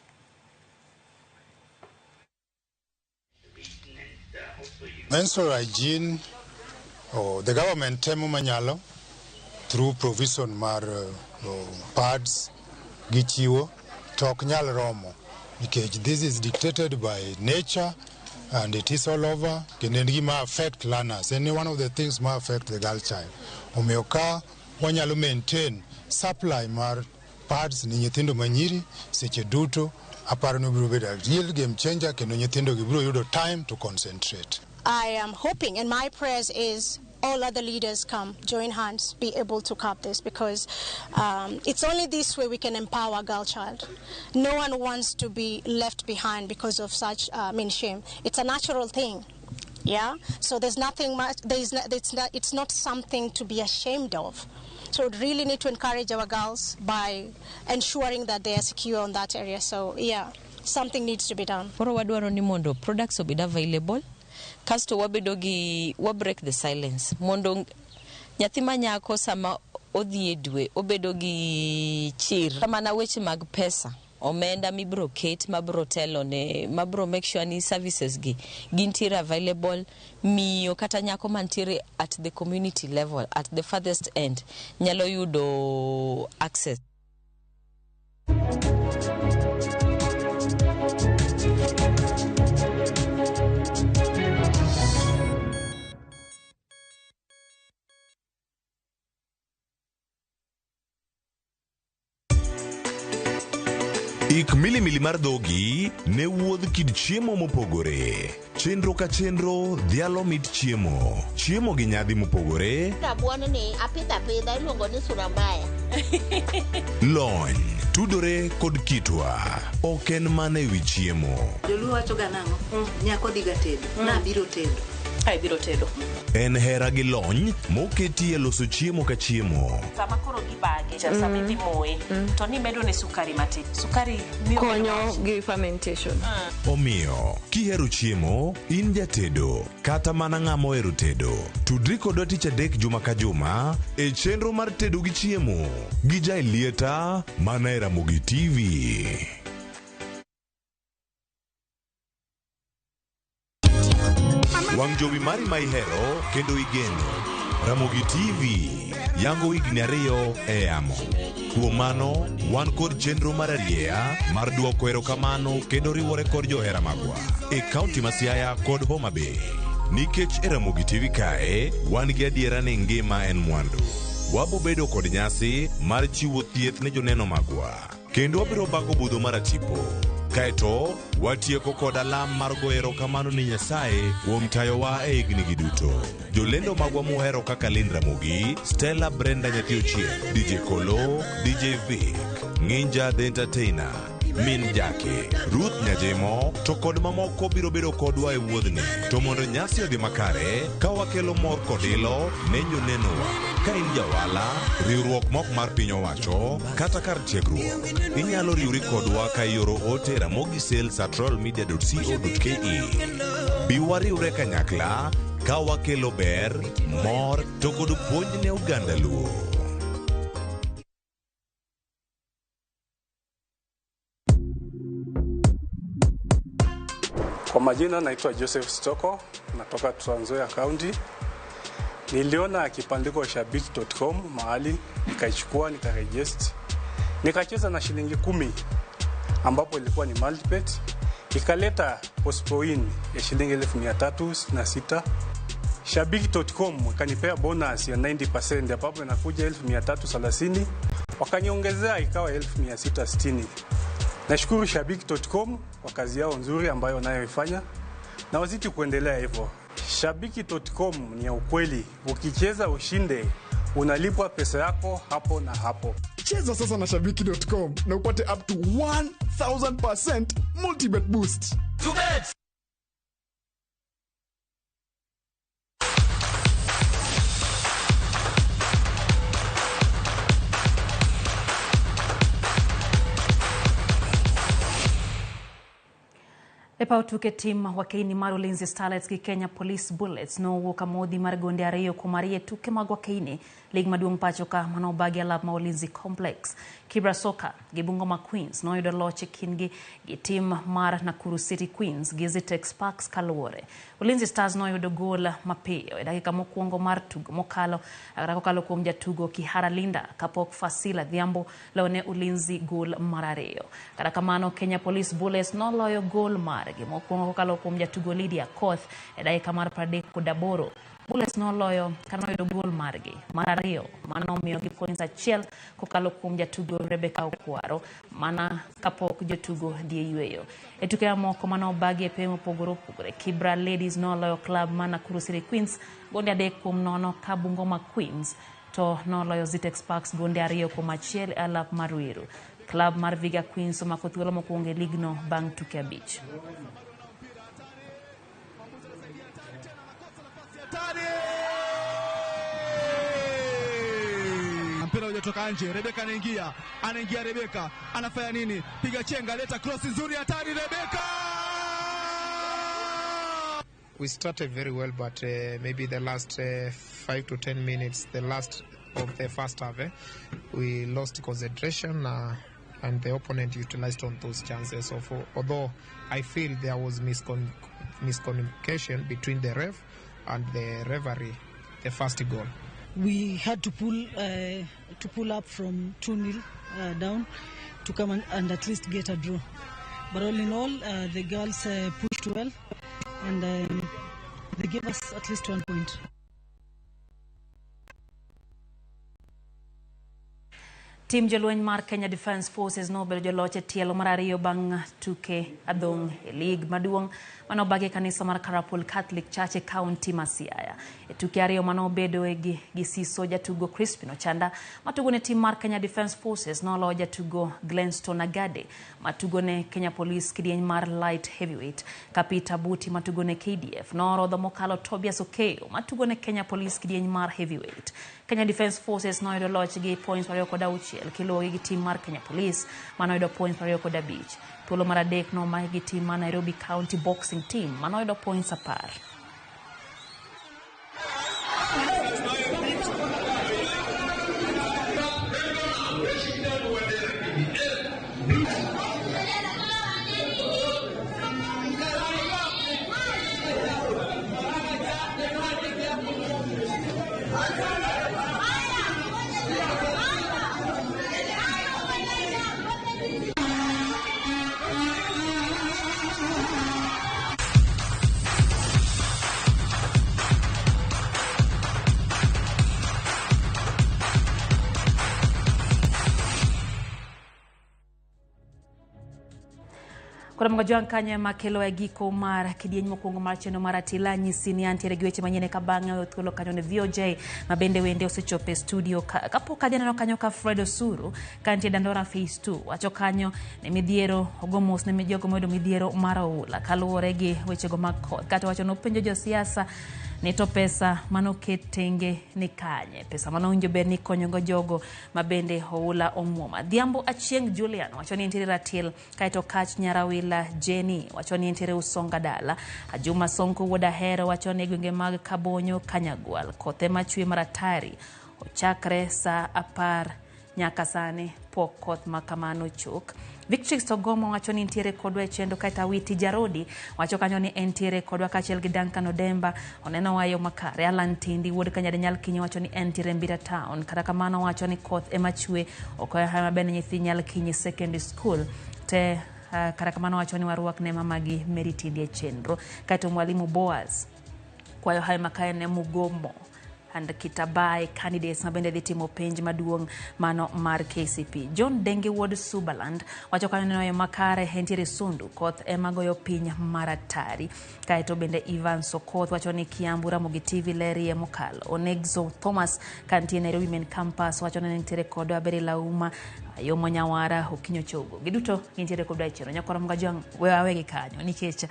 Menstrual hygiene, the government temo manyalo through provision mar pads gichiwo to ok nyal romo. Nikech this is dictated by nature and it is all over, kendo en gima affect learners. En one of the things ma affect the girl child. Omiyo ka wanyalo maintain supply mar pads ni nyithindo manyiri seche duto, aparo ni obiro bedo a real game changer kendo nyithindo gi biro yudo time to concentrate. I am hoping, and my prayers is all other leaders come, join hands, be able to curb this, because it's only this way we can empower girl child. No one wants to be left behind because of such shame. It's a natural thing, yeah? So there's nothing much, it's not something to be ashamed of. So we really need to encourage our girls by ensuring that they are secure on that area. So yeah, something needs to be done. Koro wadwaro ni mondo products obed available, kasto wabedo gi wa break the silence mondo nyathi ma nyako sama odhi e dwe obedo gi chir. Mana weche mag pesa, omenda mibro ket mabro telo ne mabro make sure ni services gi gintiere available, miyo kata nyako mantiere at the community level, at the farthest end nyalo yudo access. Ik milimili mar dhogi ne wuodh kit chiemo mopogore. Chenro ka chenro dhialo mit chiemo. Chiemo gi nyadhi mopogore. Rabuon ni apidho apidha iluongo ni sura mbaya. Lony, tudore kod kitwa. Ok en mana ewi chiemo. Joluo wacho ga nang'o? Nyako dhiga tedo. Nabiro tedo. Ai biro tedo. En hera gi lony moketi e loso chiemo ka chiemo. Sama koro gibage, sama idhi moye, to nimedo ne sukari matin. Sukari miyo konyo gi fermentation. Omiyo, kihero chiemo, in jatedo, kata mana ng'ama ohero tedo. Tudri kodwa tich adek juma ka juma e chenro mar tedo gi chiemo gi Jaelieta mana e Ramogi TV. Wang' jowi mari ma ihero kendo igeno. Ramogi TV yango higni 2 e yamo. Kuom mano, wan kod chenro mar arieya mar duoko erokamano kendo riwore kod johera magwa e kaunti ma Siaya kod Homa Bay. Nikech e Ramogi TV kae, wan gi adiera ni ngima en mwandu. Wabobedo kod nyasi mar chiwo thieth ne joneno magwa. Kendo wabiro bago budho mar atipo. Kaeto, watieko kod alam mar goyo erokamano ni Nyasaye kuom tayowa e higni gi duto. Jolendo magwa muhero kaka Lynn Ramogi, Stella Brenda Nyathi Ochieng, DJ Kolo, DJ Vic, Nginja the Entertainer, Min Jake, Ruth Nyajemo, to kod mamoko biro bedo kodwa e wuodhni. To mondo nyasi odhi makare, ka wakelo mor kod ilo ne jonenowa. Ka in jawala, riwruok mok mar piny owacho, kata kar tiegruok, inyalo riwri kodwa ka ioro ote ramogisales@royalmedia.co.ke. Bi wariwre kanyakla ka wakelo ber, mor to kod puonj ne oganda Luo. Kwa majina naitwa Joseph Stoko, natoka Trans Nzoia County. Niliona kibandiko shabiki.com mahali, nikaichukua, nikaregister. Nikacheza na shilingi 10 ambapo ilikuwa ni multibet. Ikaleta postpoin ya shilingi 1366. Shabiki.com ikanipea bonus ya 90% ambapo inakuja 1330. Wakaniongezea ikawa 1660. Nashukuru Shabiki.com kwa kazi yao nzuri ambayo wanayoifanya na wazidi kuendelea hivyo. Shabiki.com ni ya ukweli. Ukicheza ushinde, unalipwa pesa yako hapo na hapo. Cheza sasa na Shabiki.com na upate up to 1000% multibet boost. E paw tuke tim wakeini mar Ulinzi Starlets gi Kenya Police Bullets nowuok amodhi mar gonde 2-2 e tuke mag wakeini lig maduong' pacho ka manobagi alap ma Ulinzi Complex. Kibra Soka gi Bungoma Queens noyudo loch e kindgi gi tim mar Nakuru City Queens gi Zitex Sparks kaluwore. Ulinzi Stars noyudo gol mapiyo e dakika mokwongo mar tugo mokalo kata kokalo kuom jatugo Kihara Linda kapok Fasila Dhiambo lone Ulinzi gol mar 2. Kata kamano Kenya Police Bullets noloyo gol margi mokwongo kokalo kuom jatugo Lydia Koth e dakika mar 38. Bullets noloyo kata noyudo gol margi mar 2 mano omiyogi points 1 kokalo kuom jatugo Rebecca Okwaro mana kapok jotugo dhi e yweyo. E tuke mamoko manobagi e pewe mopogore opogore, Kibra Ladies noloyo club mar Nakuru City Queens gonde 3-0 ka Bungoma Queens to noloyo Zitex Sparks gonde 2-1 e alap mar Ruiru. Club mar Viga Queens omako thuolo mokwongo e ligno bang' tuke 5. Mpira hujatoka nje, Rebeka anaingia, anaingia Rebeka, anafanya nini? Piga chenga, leta cross nzuri, hatari Rebeka! We started very well, but maybe the last 5 to 10 minutes, the last of the first half, we lost concentration and the opponent utilized on those chances. So although I feel there was miscommunication between the ref and the referee, the first goal. We had to pull up from 2-0 down to come and at least get a draw. But all in all, the girls pushed well, and they gave us at least 1 point. Tim jolweny mar Kenya Defence Forces nobedo joloch e tielo mar 2 bang' tuke adhong' e lig maduong' manobagi e kanisa mar Karapul Catholic Church e kaunti ma Siaya. E tuke 2 manobedo gi siso jatugo Crispin Ochanda matugo ne tim mar Kenya Defence Forces noloyo jatugo Glenston Agade matugo ne Kenya Police kidieny mar light heavyweight. Ka Peter Buti matugo ne KDF norodho mokalo Tobias Okeyo matugo ne Kenya Police kidieny mar heavyweight. Kenya Defence Forces noyudo loch gi points 26 kiluwogi gi tim mar Kenya Police manoyudo points 25. Thuolo mar 3 nomaki gi tim mar Nairobi County Boxing Team manoyudo points 10. Koro mga kanyo makelo e giko mar kidieny mokwongo mar chenro mar Atila nyisi ni antiere gi weche manyien ka bang'e thuolo kanyo ne VOJ ma bende wende osechopo e studio kapok ajaneno kanyo ka Fred Osuru ka nitie Dandora Phase 2 wacho kanyo ne midhiero ogo mos ne jogo moyudo midhiero mar oula kaluwore gi wechego mag koth kata wacho nopenjo josiasa ni to pesa manoket tenge ni kanye, pesa manowinjo bed ni konyogo jogo ma bende oula omuoma. Dhiambo Achieng' Julian wacho ni nitiere ratil, kaeto Kach Nyarawila Jenny wacho ni nitiere Usonga dala. Ajuma Sonko wuod Ahero wacho ni gwenge mag Kabonyo Kanyagwal kothe machwe maratari ochakre saa 10 nyaka sani pok koth makamano chok. Victrix Togomo wacho ni nitiere kodwa e chenro, kaeto Awiti Jarodi wacho kanyo ni entiere kodwa kaachiel gi Duncan Odemba oneno wayo makare. Alan Tindi wuod Kanyade Nyalkinyi wacho ni entiere Mbira Town, kata kamano wacho ni koth ema chwe ok ohewo maber ne nyithi Nyalkinyi Secondary School te. Kata kamano wacho ni warwak ne mamagi Mary Tindi e chenro. Kaeto Mwalimu Boaz kwayo hayo makare ne Mugomo and Kitabai candidates mabende dhi timo penj maduong' mano mar KCP. John Denge wuod Subaland wacho kanyo neno makare entiere Sundu koth ema goyo piny maratari. Kaeto bende Ivan Sokoth wacho ni Kiambu Ramogi TV lerie mokalo. Onegzo Thomas kantie Nairobi Main Campus wacho ni nitiere kodwa Aberi Lauma Ayomo Nyawara Okinyo Chogo giduto gintiere kodwa e chenro. Nyakoro Mgajwang' we wawegi kanyo nikech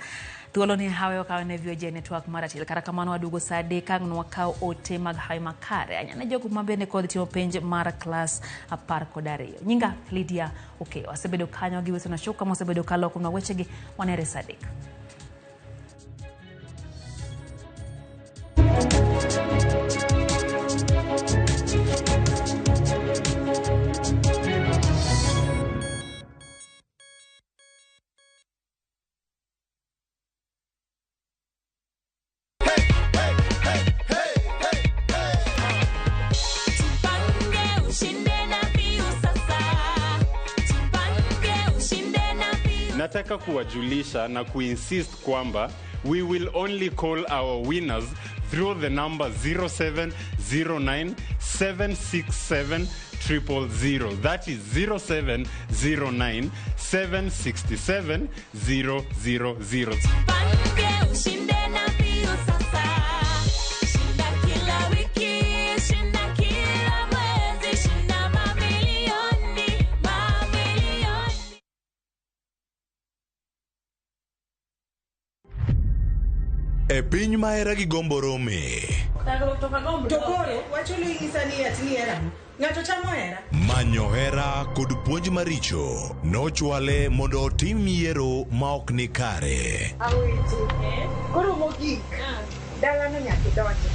thuolo ni hawe okawo ne VOJ network mar Atil. Kata kamano waduogo saa 3 ang' nwakaw ote mag hawi makare anyane jogo mabende kod timo penj mar klas 12. Nyinga Lydia Okeyo asebedo kanyo gi Wilson Ashoka mosebedo kaloko na wechegi wanere saa 3. Nataka kuwajulisha na kuinsist kwamba we will only call our winners through the number 0709 767 000. That is 0709 767 000. Ushinde na mbio sasa. Shinda kila wiki, shinda kila mwezi, shinda mamilioni, mamilioni. E piny ma hera gi gombo rome. To koro wachulo ing'isa ni ati ni hera. Ng'ato chamo hera. Manyo hera kod puonj maricho nochwale mondo otim yiero ma ok ni kare. Awiti. Koro mogik. Dalano nyaka idonje.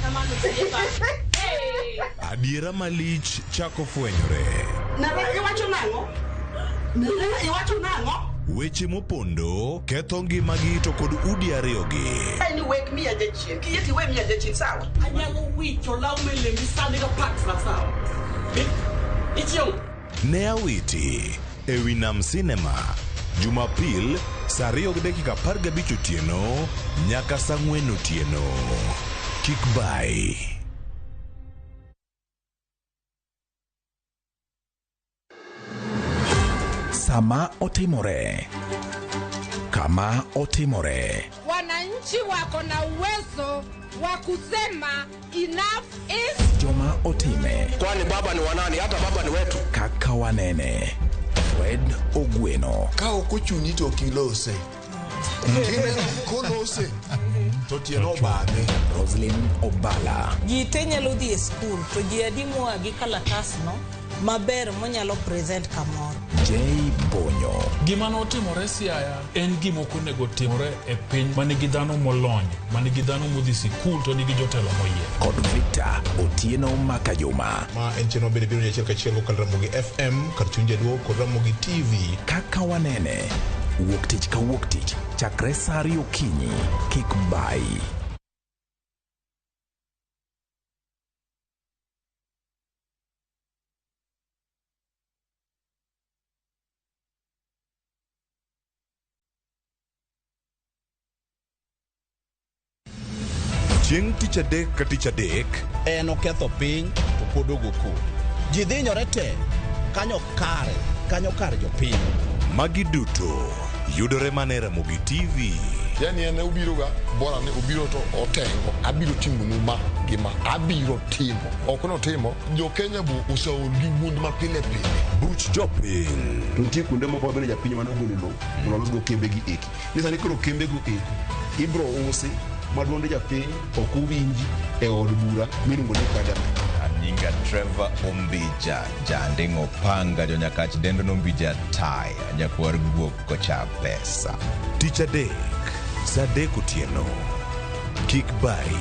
Adiera malich chako fwenyore. Nara iwacho nang'o? Nara iwacho nang'o? Weche mopondo ketho ngimagi to kod udi ariyogi. Ni wek miya jachien. Kiyie to iwe miya jachien sawa? Anyalo wicho law melembi sani ga paks na sawa. Ichieng. Ne Awiti e wi Nam Cinema Jumapil saa 2:15 otieno nyaka saa 4 otieno. Kik bai. Sama otimore, kama otimore, Wananchi wako na uwezo wa kusema enough is joma otime, Kwani baba ni wanani? Hata baba ni wetu. kaka wanene. Fred Ogweno, Ka ok ochuni to ok ilose. Kineno kolose to tiende obadhe. Roslyn Obala, Ji te nyalo dhi e skul to ji adi moa gi kalatasno maber monyalo present kamoro. J Bonyo, Gima notimore Siaya en gima ok onego timore e piny ma nigi dhano molony, ma nigi dhano modhi sikul to nigi jotelo moyier. kod Victor Otieno Makajuma. Ma en chenro bende biro ni achiel kachiel kokalo Ramogi FM kar chuny jaluo kod Ramogi TV. Kaka wanene, wuok tich ka wuok tich chakre saa 2 okinyi. Kik bai. Chieng' tich adek ka tich adek En oketho piny to pod ogo koko. Ji dhinyore te kanyo kare, kanyo kar jopiny. Magi duto yudore mana e Ramogi TV. Yani en obiroga bora ni obiro to otengo. Abiro timonu ma gi ma. Abiro timo. Ok notimo. Jo Kenya bo oseol gi wuond ma pile pile. Buch jopiny. To nitie kuonde moko mabende japiny mane ogolo lowo mondo olosgo kembegi eki. Ni sani koro kembego eki ibro usi ma duond japiny ok owinji e od bura miluongo ni parliament. Nyinga Trevor Ombija, janding'o panga jonyakach dendo nombija taya, nyakwar guok kocha pesa. Tich adek saa 3 otieno. Kik bai.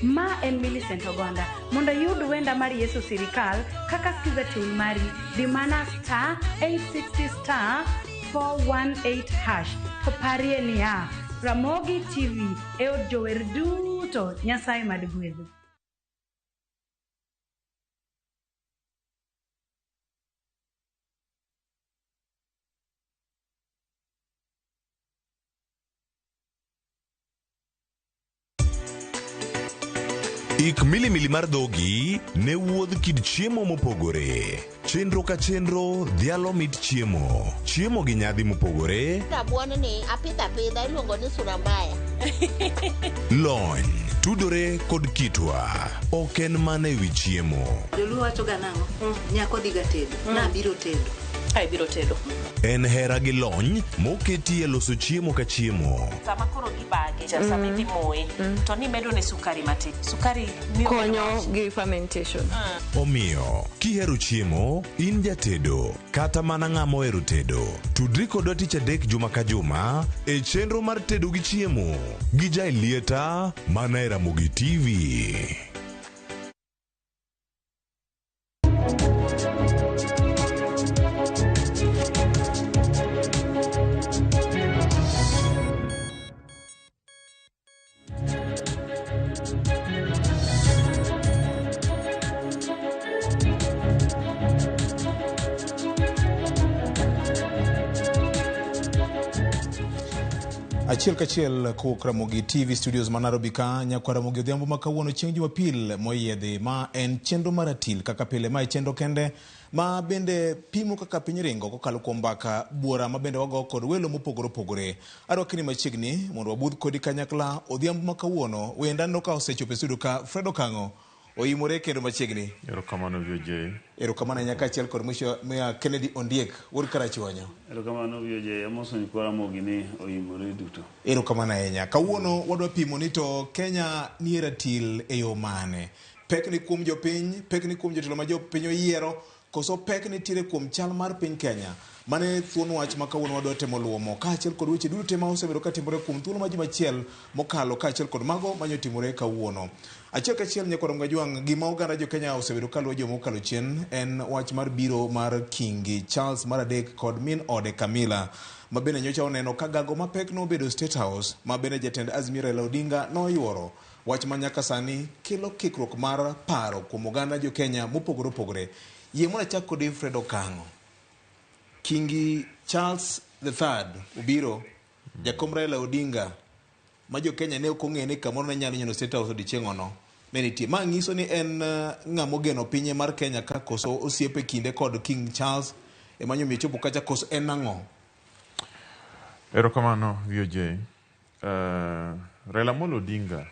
Ma en Millicent Ogonda. Mondo iyud wenda mar Yesu Sirikal kaka skiza tune mari, di mana star 860 star 418 hash. To parie niya, Ramogi TV e od jower duto. Nyasaye mad gwedhu. Ik milimili mar dhogi ne wuodh kit chiemo mopogore. Chenro ka chenro dhialo mit chiemo. Chiemo gi nyadhi mopogore, Rabuon ni apidho apidha iluongo ni sura mbaya. lony, tudore kod kitwa. Ok en mana ewi chiemo. Joluo wacho ga nang'o? Nyako dhiga tedo. Nabiro tedo. Ka ibiro tedo. En hera gi lony moketi e loso chiemo ka chiemo. Sama koro gibage, cha sama idhi moye, to nimedo ne sukari matin. Sukari miyo konyo gi fermentation. Omiyo, kihero chiemo, in jatedo, kata mana ng'ama ohero tedo, tudri kodwa tich adek juma ka juma e chenro mar tedo gi chiemo gi Jaelieta mana e Ramogi TV. Achiel kachiel kowuok Ramogi TV Studios ma Nairobi ka nyakwa Ramogi Odhiambo ma kawuono chieng' Jumapil moyiedhi ma en chenro mar ratil kaka pile ma e chenro kende ma bende pimo kaka piny ringo kokalo kuom mbaka buora ma bende wago kod welo mopogore opogore. Arwakni machiegni mondo wabudh kodi kanyakla odhiambo ma kawuono. Wenda aneno ka osechopo e studio ka Fred Okang'o oimore kendo machiegni. Erokamano VOJ. Erokamano ahinya kaachiel kod Mheshimiwa Kennedy Ondiek wuod Karachuonyo. Erokamano VOJ, amoso nyikwa Ramogi ni oimore duto. Erokamano ahinya. Kawuono wadwa pimo ni to Kenya nie ratil e yo mane? Pek ni kuom jopiny, pek ni kuom jotelo ma jopiny oyiero, koso pek nitiere kuom chal mar piny Kenya? Mane thuon wach ma kawuono wadwa temo luomo kaachiel kod weche duto te ma osebedo katimore kuom thuolo ma juma achiel mokalo kaachiel kod mago manyotimore kawuono. Achiel kachiel nyakwar Mgajwang', gima oganda jo Kenya osebedo kaluwo juma mokalo chien en wach mar biro mar Kingi Charles mar adek kod min ode Camilla, ma bende nyocha oneno ka gago mapek nobedo State House, ma bende jatend Azimio Raila Odinga noyuoro. Wach ma nyaka sani kelo kikruok mar paro kuom oganda jo Kenya mopogore opogore. Yie mondo achak kodi Fred Okang'o. Kingi Charles the Third obiro, jakom Raila Odinga ma jo Kenya ne ok ong'eyo ni kamoro ne nyalo nyono State House odiechieng'ono ne nitie. Ma nyiso ni en ng'ama ogeno pinye mar Kenya ka koso osiep e kinde kod King Charles ema nyomiyo ochopo kacha koso en ang'o? Erokamano VOJ. Raila Amolo Odinga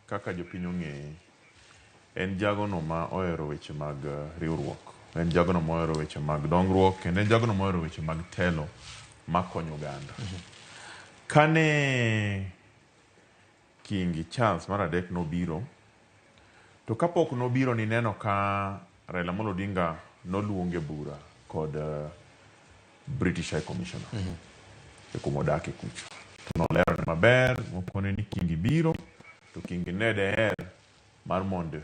kaka jopiny ong'eye en jagono ma ohero weche mag riwruok, en jagono ma ohero weche mag dongruok, kendo en jagono ma ohero weche mag telo makonyo oganda. Kane Kingi Charles mar adek nobiro, to kapok nobiro nineno ka Raila Amolo Odinga noluonge bura kod British High Commissioner e kuma odake kucho. To nolerone maber, mokone ni Kingi biro, to Kingi ne deher mar mondo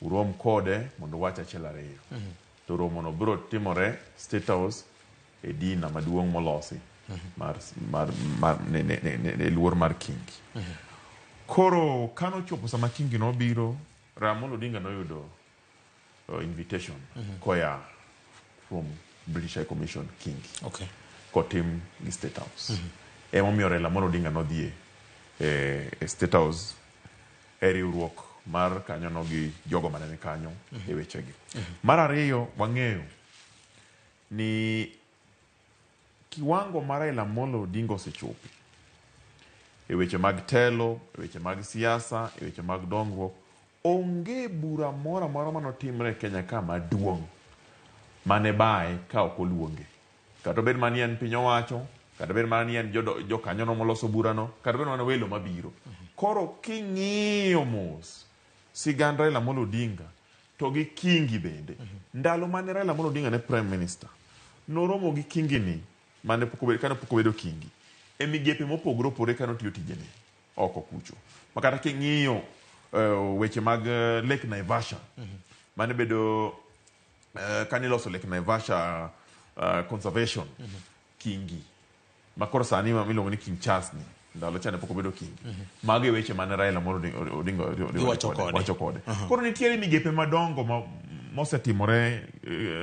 urom kode mondo uwach achiel ariyo. To romono biro timore State House e dina maduong' molosi mar, mar, mar, ne, ne, ne, ne, ne luor mar Kingi. Koro kanochopo sama Kingi nobiro, Raila Amolo Odinga noyudo invitation koya from British High Commission Kingi. Kotim gi State House. Emomiyo Raila Amolo Odinga nodhi e State House e riwruok mar kanyono gi jogo mane ni kanyo e wechegi. Mar ariyo, wang'eyo ni kiwango mar Raila Amolo Odinga osechope e weche mag telo, e weche mag siasa, e weche mag dongruok, onge bura moro amora manotimre e Kenya ka maduong' mane baye ka ok oluonge. Kata obed mana ni en piny owacho, kata obed mana ni en jokanyono moloso burano, kata obed mana welo mabiro. Koro king'iyo mos sigand Raila Amolo Odinga to gi Kingi bende. Ndalo mane Raila Amolo Odinga ne Prime Minister, noromo gi Kingi ni mane pok obedo, kane pok obedo Kingi e migepe mopogore opogore kane otiyo tijene oko kucho. Ma kata king'iyo weche mag Lake Naivasha mane bedo kane iloso Lake Naivasha conservation Kingi ma koro sani ma miluongo ni King Charles ni ndalo cha ne pok obedo Kingi. Mago e weche mane Raila Amolo Odinga Iwacho kode. wacho kode. Koro nitiere migepe madongo ma mosetimore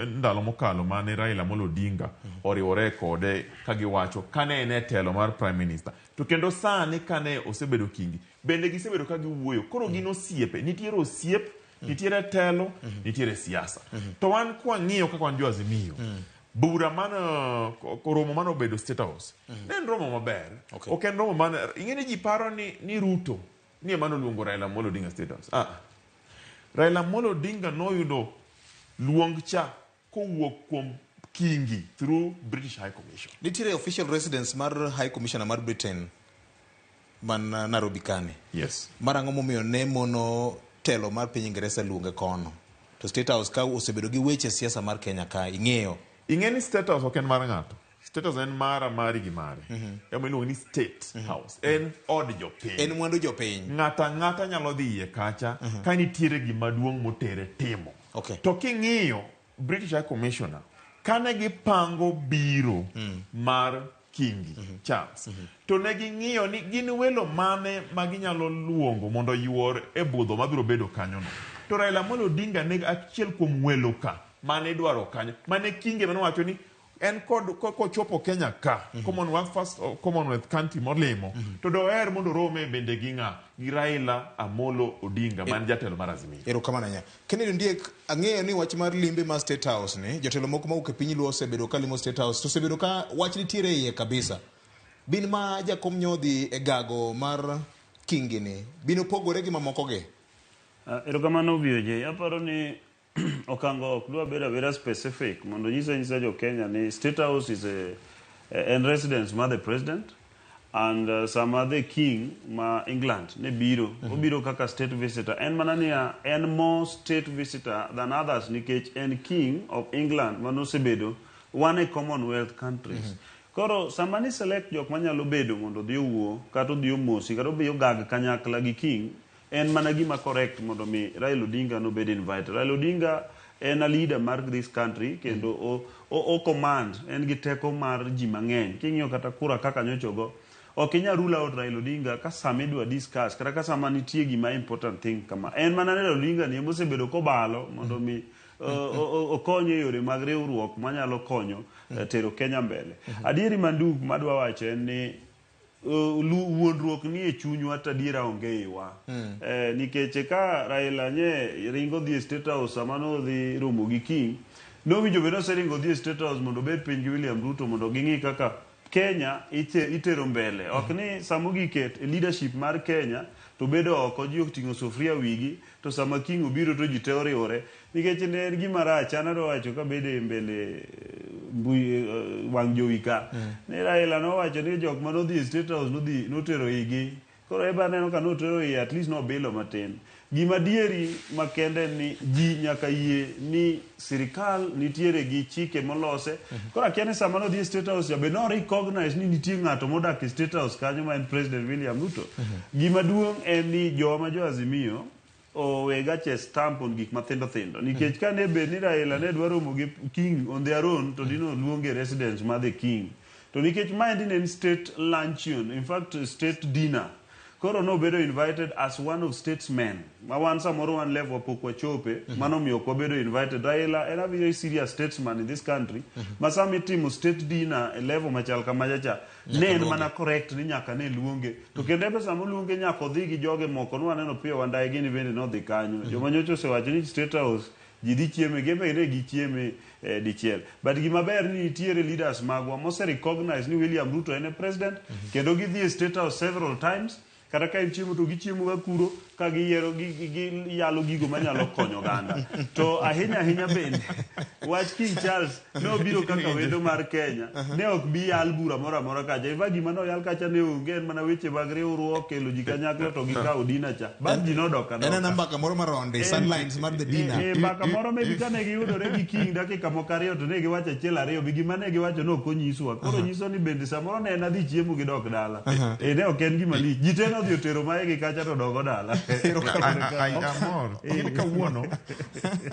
ndalo mokalo mane Raila Amolo Odinga oriwore kode ka giwacho kane en e telo mar Prime Minister. To kendo sani kane osebedo Kingi bende gisebedo ka giwuoyo. Koro gin osiepe, nitiere osiep, nitiere telo, nitiere siasa. To wan kwang'iyo kaka wan jo Azimio, bura mano romo mano obedo State House ne en romo maber. Ok en romo mane ing'e ni ji paro ni Ruto ni ema noluongo Raila Amolo Odinga State House. Raila Amolo Odinga noyudo luong cha kowuok kuom Kingi through British High Commission. Nitiere official residence mar High Commissioner mar Britain man Nairobi kani. Yes. Mar ang'o momiyo ne mono telo mar piny Ingeresa luonge kono? To State House ka osebedo gi weche siasa mar Kenya ka ing'eyo. Ing'e ni State House ok en mar ng'ato. State House en mara, mari gi mare. Ema iluongo ni State House. En od jopiny. En mwandu jopiny. Ng'ato ang'ata nyalo dhi iye kacha ka nitiere gima duong' motere timo. Okay. To king'iyo British High Commissioner kane gipango biro mar Kingi Charles to ne ging'iyo ni gin welo mane ma ginyalo luongo mondo oyuor e budho mabiro bedo kanyono. To Raila Amolo Odinga ne achiel kuom welo ka mane idwaro kanyo mane Kingi mane owacho ni en kod kochopo Kenya ka Commonwealth first Commonwealth country molimo to doher mondo orome bende gi ng'a gi Raila Amolo Odinga man jatelo mar Azimio. Erokamano ahinya. Kennedy Ondiek, ang'eyo ni wach mar limbe mar State House ni, jotelo moko mawuok e piny Luo osebedo ka limo State House, to osebedo ka wach nitiere iye kabisa. Bin ma jakom nyodhi e gago mar Kingi ni, bin opogore gi mamoko gi? Erokamano VOJ. Aparo ni okango ok dwa bedo abeda specific mondo onyis anyisa jo Kenya ni State House is a en residence mar the president and sama the king ma England ne biro obiro kaka state visitor en mana niya en more state visitor than others nikech en king of England manosebedo wan e Commonwealth countries. Koro sama ni select jok manyalo bedo mondo odhi owuo kata odhi omosi kata odhi ogag kanyakla gi king en mana gima correct mondo mi Raila Odinga nobed invited. Raila Odinga en a leader mar this country kendo o, o, o command en gi teko mar ji mang'eny. King'iyo kata kura kaka nyocha ogo ok inyal rule out Raila Odinga ka sama idwa discuss kata ka sama nitie gima important thing kama. En mana Raila Odinga ni emosebedo kobalo mondo mi okony e yore mag riwruok manyalo konyo tero Kenya mbele. Adieri manduk madwa wacho en ni wuondruok ni e chunywa to adiera onge iwa. Nikech ka Raila nye ringo dhi e State House sama nodhi romo gi King, nowinjo bed oseringo dhi e State House mondo obed piny gi William Ruto mondo ging'i kaka Kenya itero mbele. Ok ni sama ogik e leadership mar Kenya to bedo oko ji oting'o sufuria wigi to sama King obiro to ji te oriwore. Nikech ne en gima rach, an adwa wacho kabedo e mbele mbui wang' jowi ka. Ni Raila nowacho ni jok manodhi e State House nodhi notero igi. Koro eba aneno ka notero iye at least nobilo matin. Gima adieri makende en ni ji nyaka yie ni sirikal nitiere gi chike molose. Koro akia ni sama nodhi e State House cha be no recognize ni nitie ng'ato modak e State House kanyo ma en President William Ruto. Gima duong' en ni jowa ma jo Azimio owe gache stamp on gik mathindo thindo nikech ka ne bed ni Raila ne dwa romo gi King on their own to dino luonge residence mar the King to nikech maendi ne en state luncheon in fact state dinner koro nobedo invited as one of statesmen ma wan samoro wan level pok wachope mano omiyo ok wabedo invited. Raila en a very serious statesman in this country ma sama itimo state dinner e level machal kamacha cha ne en mana correct ni nyaka ne luonge to kendo ebe sama oluonge nyaka odhi gi joge moko nwaneno Opiyo Wandayi gini bende nodhi kanyo. Joma nyocha osewacho ni State House ji dhi chieme gin be ne gichieme dichiel but gima ber ni nitiere leaders magwa mose recognize ni William Ruto en e president kendo gidhi e State House several times kata ka en chiemo to gichiemo ga kuro ka giyiero giyalo gigo manyalo konyo oganda to ahinya ahinya bende wach King Charles ne obiro kaka wendo mar Kenya ne ok bi yal bura moro amora kacha in fact gima ne oyal kacha ne onge en mana weche mag riwruok kelo ji kanyakla to gikawo dina cha bang' ji nodok En ana adoka mbaka moro maronde, sidelines mar the dinner. Mbaka moro maybe kane giyudore gi King dakika moko ariyo to ne giwacho achiel ariyo be gima ne giwacho ne ok onyiswa koro nyiso ni bende samoro ne en adhi chiemo gidok dala ne ok en gima lich ji te nodhi otero maegi kacha to dogo dala. Amor. Gin kawuono,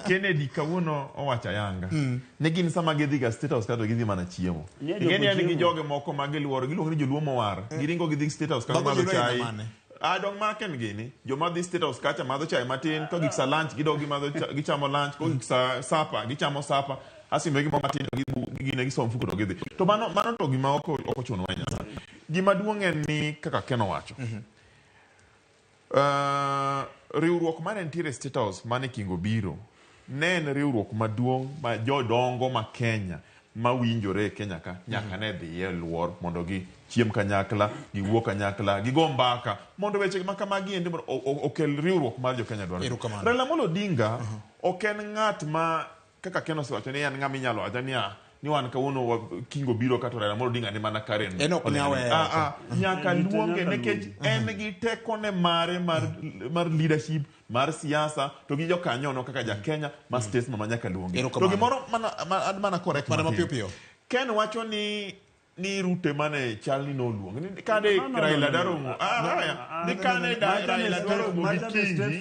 Kennedy kawuono owacho ayanga. Ne gin sama gidhi ga State House kato gidhi mana chiemo. Nye Ing'e ni en gi chiemo. joge moko ma giluoro, giluongo ni joluo mowar. Giringo gidhi State House kanyo Mago madho joluo aina chai. mane? Ah, dong maken gini. Joma dhi State House kacha madho chai matin, kogik sa lunch gidok gimadho gichamo lunch, kogik sa sapa gichamo sapa. Asimbe gimo matin to gine gisomo mfuko to gidhi. To mano to gima ok ochuno ahinya sana. Gima duong' en ni kaka Ken owacho. Riwruok mane nitiere State House mane King obiro ne en riwruok maduong' ma jodongo ma Kenya mawinjore e Kenya ka nyaka ne dhiye luor mondo gi chiem kanyakla, giwuo kanyakla, gigo mbaka mondo weche ma kamagi endi mondo okel riwruok mar jo Kenya dwaro. Erokamano. Raila Amolo Odinga ok en ng'at ma kaka Ken osewacho ni en ng'ama inyalo wacho niya ni wan kawuono Kingo biro kata Raila Amolo Odinga ni mana Karen. En ok nyal weyo. Nyaka luonge nikech en gi tekone mare mar leadership, mar siasa, to gi jokanyono kaka ja Kenya ma statesman ma nyaka luonge. To gimoro mana correct mana mapiyo piyo. Ken wacho ni Ruto mane chal ni noluong. Ni kane Raila daromo. Ni kane Raila daromo gi Kingi.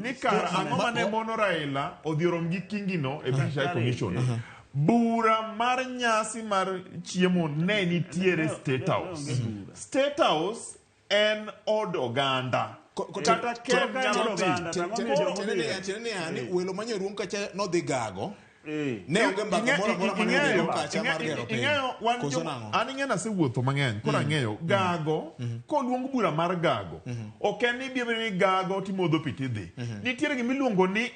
Ni kar ang'o mane mono Raila odhi orom gi Kingi no e British High Commission. Bura mar nyasi mar chiemo ne nitiere State House. State House en od oganda. Kata Ken nyalo dhi. Welo manye ruong kacha nodhi gago. Ne onge mbaka moro amora mane odhi kacha mar gero piny. An ing'eyo asewuotho mang'eny, koro ang'eyo gago, koluong bura mar gago, ok en ni ibiro ni gago timodho pi tidhi. Nitiere gima iluongo ni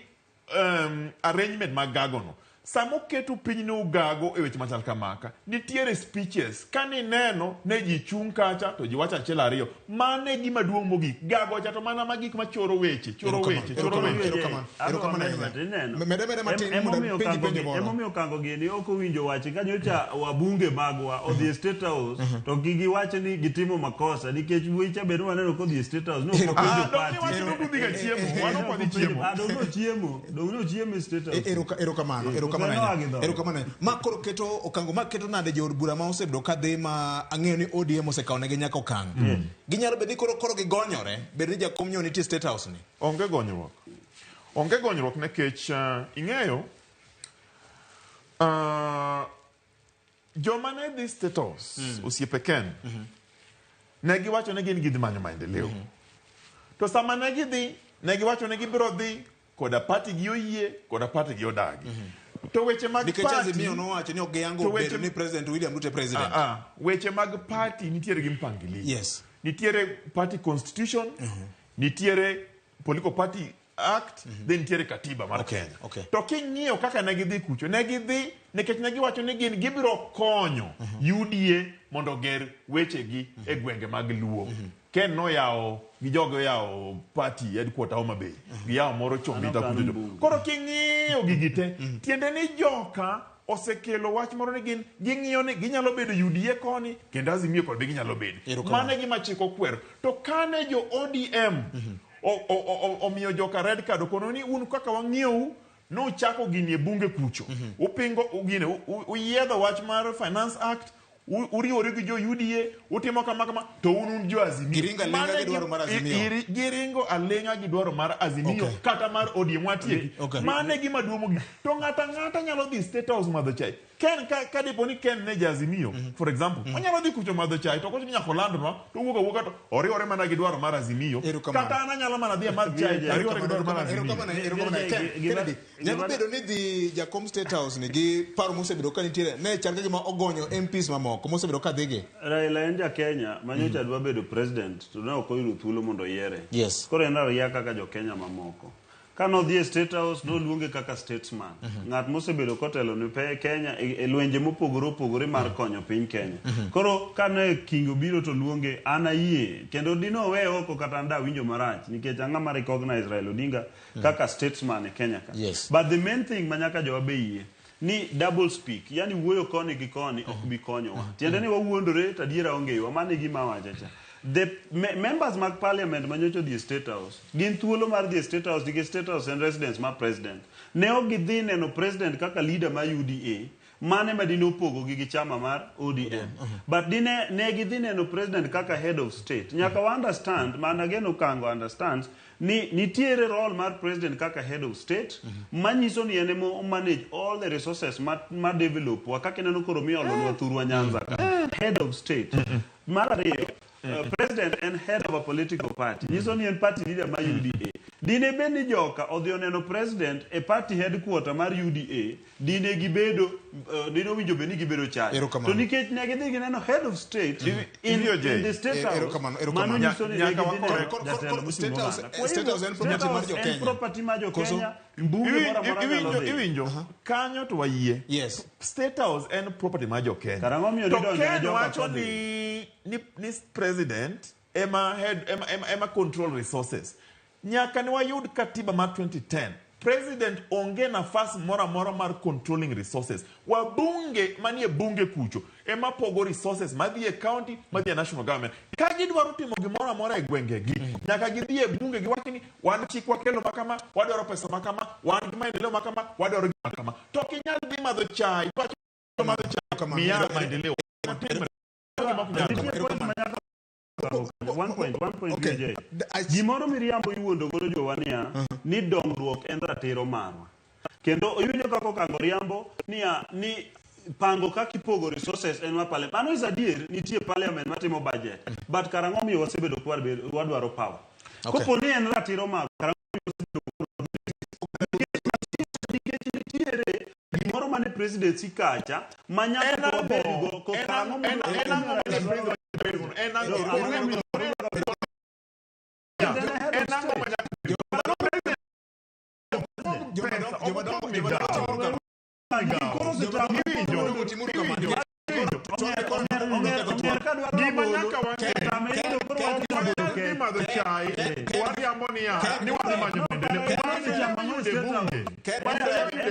arrangement mag gago no. Sama oketo piny ne ugago e weche machal kamaka, nitiere speeches. Kane ineno ne ji chung' kacha to ji wacho achiel ariyo. Mano e gima duong' mogik. Gago cha to mana ma gik machoro weche, choro weche, choro weche. Mede matin mondo penji penjo moro. Emomiyo Okango gini ok owinjo wachi ka nyocha wabunge magwa odhi e State House to gigiwacho ni gitimo makosa nikech wuoyi cha bende waneno kodhi e State House no ok openjo party. Dong' nochiemo e State House. Erokamano. Erokamano. Ma koro keto Okango ma keto nade jood bura ma osebedo ka dhi ma ang'eyo ni ODM osekawo negi nyaka okang'. Ginyalo bedo ni koro gigonyore, bed ni jakom nyo nitie State House ni. Onge gonyruok. Onge gonyruok nikech ing'eyo joma ne dhi State House osiepe Ken ne giwacho ni gin gidhi manyo maendeleo. To sama ne gidhi ne giwacho ni gibiro dhi koda party gi oyie koda party gi odagi. To weche mag party nikech Azimio nowacho ni ok giyango bedo ni President William Ruto president. Weche mag party nitiere gi mpangilio. Yes. Nitiere party constitution, nitiere political party act, then nitiere katiba mar Kenya. To king'iyo kaka ne gidhi kucho, ne gidhi nikech ne giwacho ni gin gibiro konyo UDA mondo oger wechegi e gwenge mag Luo. Ken noyawo gi jogo yawo party headquarter Homa Bay. Giyawo moro Chomita kucho. Koro king'iyo gigi te, tiende ni joka osekelo wach moro ni gin ging'iyo ni ginyalo bedo UDA koni kendo Azimio kod be ginyalo bedo. Mano e gima chik okwero. To kane jo ODM omiyo joka red card okono ni un kaka wang'iyou nuchako gini e bunge kucho. Upingo gine uyiedho wach mar Finance Act, uriwore gi jo UDA, utimo kama kama, to un jo Azimio. Giringo aling'a gi dwaro mar Azimio. Giringo aling'a gi dwaro mar Azimio kata mar ODM watieki. Mano e gima duong' mogik. To ng'ato ang'ata nyalo dhi State House madho chai. Ken ka dipo ni Ken ne ja Azimio, for example, onyalo dhi kucho madho chai to kocho ni nyaka olandnwa to owuok awuoka to oriwore mana gi dwaro mar Azimio. Kata an anyalo mana dhi amadh chai ariwore gi dwaro mar Azimio. Kennedy, nyalo bedo ni dhi jakom State House ni gi paro mosebedo ka nitiere ne chal ka gima ogonyo MPs mamoko mosebedo ka dhigi. Raila en ja Kenya ma nyocha dwa bedo president to ne ok oyudo thuolo mondo oyiere. Yes. Koro en raia kaka jo Kenya mamoko. Kano odhi e State House noluonge kaka statesman. Ng'at mosebedo kotelo ne Kenya e lwenje mopogore opogore mar konyo piny Kenya. Koro kane Kingi obiro to luonge an ayie kendo dino weye oko kata an da winjo marach nikech an ng'ama recognize Raila Odinga kaka statesman e Kenya ka. Yes. But the main thing ma nyaka jowa be yie ni double speak, yani wuoyo koni gi koni ok bi konyowa. Tiende ni wawuondore to adiera onge iwa, mano e gima awacho cha. The members mag parliament manyocha odhi e State House gin thuolo mar dhi e State House nikech State House en residence mar president. Ne ok gidhi neno president kaka leader mar UDA, mane ma dine opogogi gi chama mar ODM. But dine ne gidhi neno president kaka head of state. Nyaka wa understand, man again Okango understands, ni nitiere role mar president kaka head of state manyiso ni en ema manage all the resources ma develop wa kaka ineno koro miolonwa thurwa Nyanza ka. Head of state. Mar ariyo, president en head of a political party. Nyiso ni en party leader mar UDA. Dine bed ni joka odhi oneno president e party headquarter mar UDA, dine gibedo dine owinjo bed ni gibedo chach. To nikech ne gidhi gineno head of state in the State House, mano nyiso ni ne gidhi neno jatelo mochung' oganda. State House en property mar jo En Kenya. property mar jo Kenya. Mbunge moro amora nyalo dhi. Iwinjo kanyo to wayie. Yes. State House en property mar jo Kenya. Karang'o miyo To nidonjo ne Ken joka wacho kodhi? ni president ema head ema control resources. Nyaka ne wayud katiba mar 2010. President onge nafas moro amora mar controlling resources. Wabunge manie bunge kucho ema pogo resources madhi e county, madhi e national government. Ka gidwaro timo gimoro amora e gwengegi, nyaka gidhi e bunge giwach ni wan chik wakelo makama, wadwaro pesa makama, wan gi maendeleo makama, wadwaro gima kama. To ok inyal dhi madho chai, iwacho madho chai, miya maendeleo. Otimre. Gima ok nyal. Nitie point ma nyaka One point, one point, VJ. Gimoro miriambo iwuondo godo jowa niya, ni dongruok en ratiro marwa. Kendo iwinjo kaka okango riambo niya, ni pango kaka ipogo resources en mar parliament. Mano is adier, nitie parliament matimo budget. But karang'o miyo wasebedo kwa wadwaro power? Okay. Kopo ni en ratiro marwa, karang'o miyo wasebedo nikech nitiere gimoro mane presidency kacha ma nyaka to wabedgo ko karang'o mondo En ang'o mane president bedo? En ang'o? No, ang'o momiyo- En ang'o ma nyaka Jomadongo timuru kamano. Gima nyaka wang'e ni madho chai wariambo niya ni wadhi manyo maendeleo. Maendeleo yude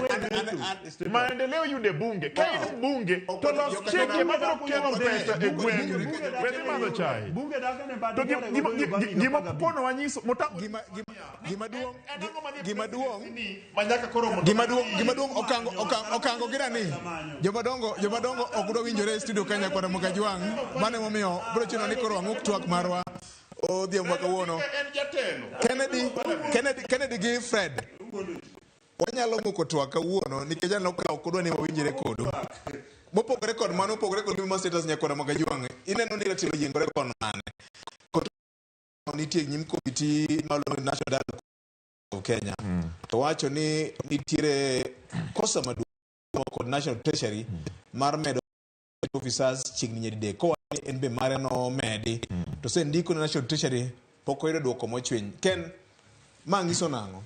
bunge. Maendeleo yude bunge. Ka in bunge to los chike mabiro kelo pesa e gweng'. We dhi madho chai. Bunge dak ne bad To gima pono wanyiso motamo Gima duong' gima duong' manyaka koro mondo gima duong' okango okango okango gi nani jomadongo jomadongo ok dwa winjore e studio Kenya koda Mokajwang' mano emomiyo biro chuno ni koro wang'uk twak marwa odhiambo ma kawuono en jatelo. Kennedy Kennedy Kennedy gi Fred wanyalo muko twak kawuono nikech aneno ka ok udwa ni wawinjre kodu mopogore kod mano mopogore kod gima status nyakwara Mokajwang' ineno ni ratiro oyiengore kon mane kod nitie e nyim komiti maluongo ni National Dialogue of Kenya to wacho ni nitiere kosa maduong' kod National Treasury mar medo officers chiegni nyadidek kowacho ni en be mare nomedi to sendiko ne National Treasury pok oyudo duoko mochwiny Ken ma nyiso nang'o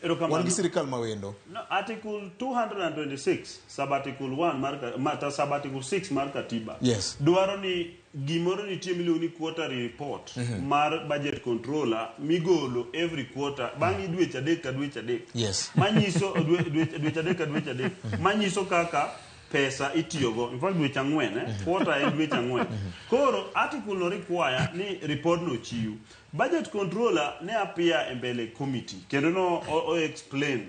Erokamano. wan gi sirikal mawendo No, Article 226 sub article 1 mar ka- sub article 6 mar katiba Yes. dwaro ni gimoro nitie miluongo ni quarterly report mar budget controller migolo every quarter bang' dweche adek ka dweche adek Yes. manyiso dweche adek ka dweche adek manyiso kaka pesa itiyogo in fact dweche ang'wen quarter en dweche ang'wen koro article no require ni report no chiw budget controller ne appear e mbele committee kendo no o explain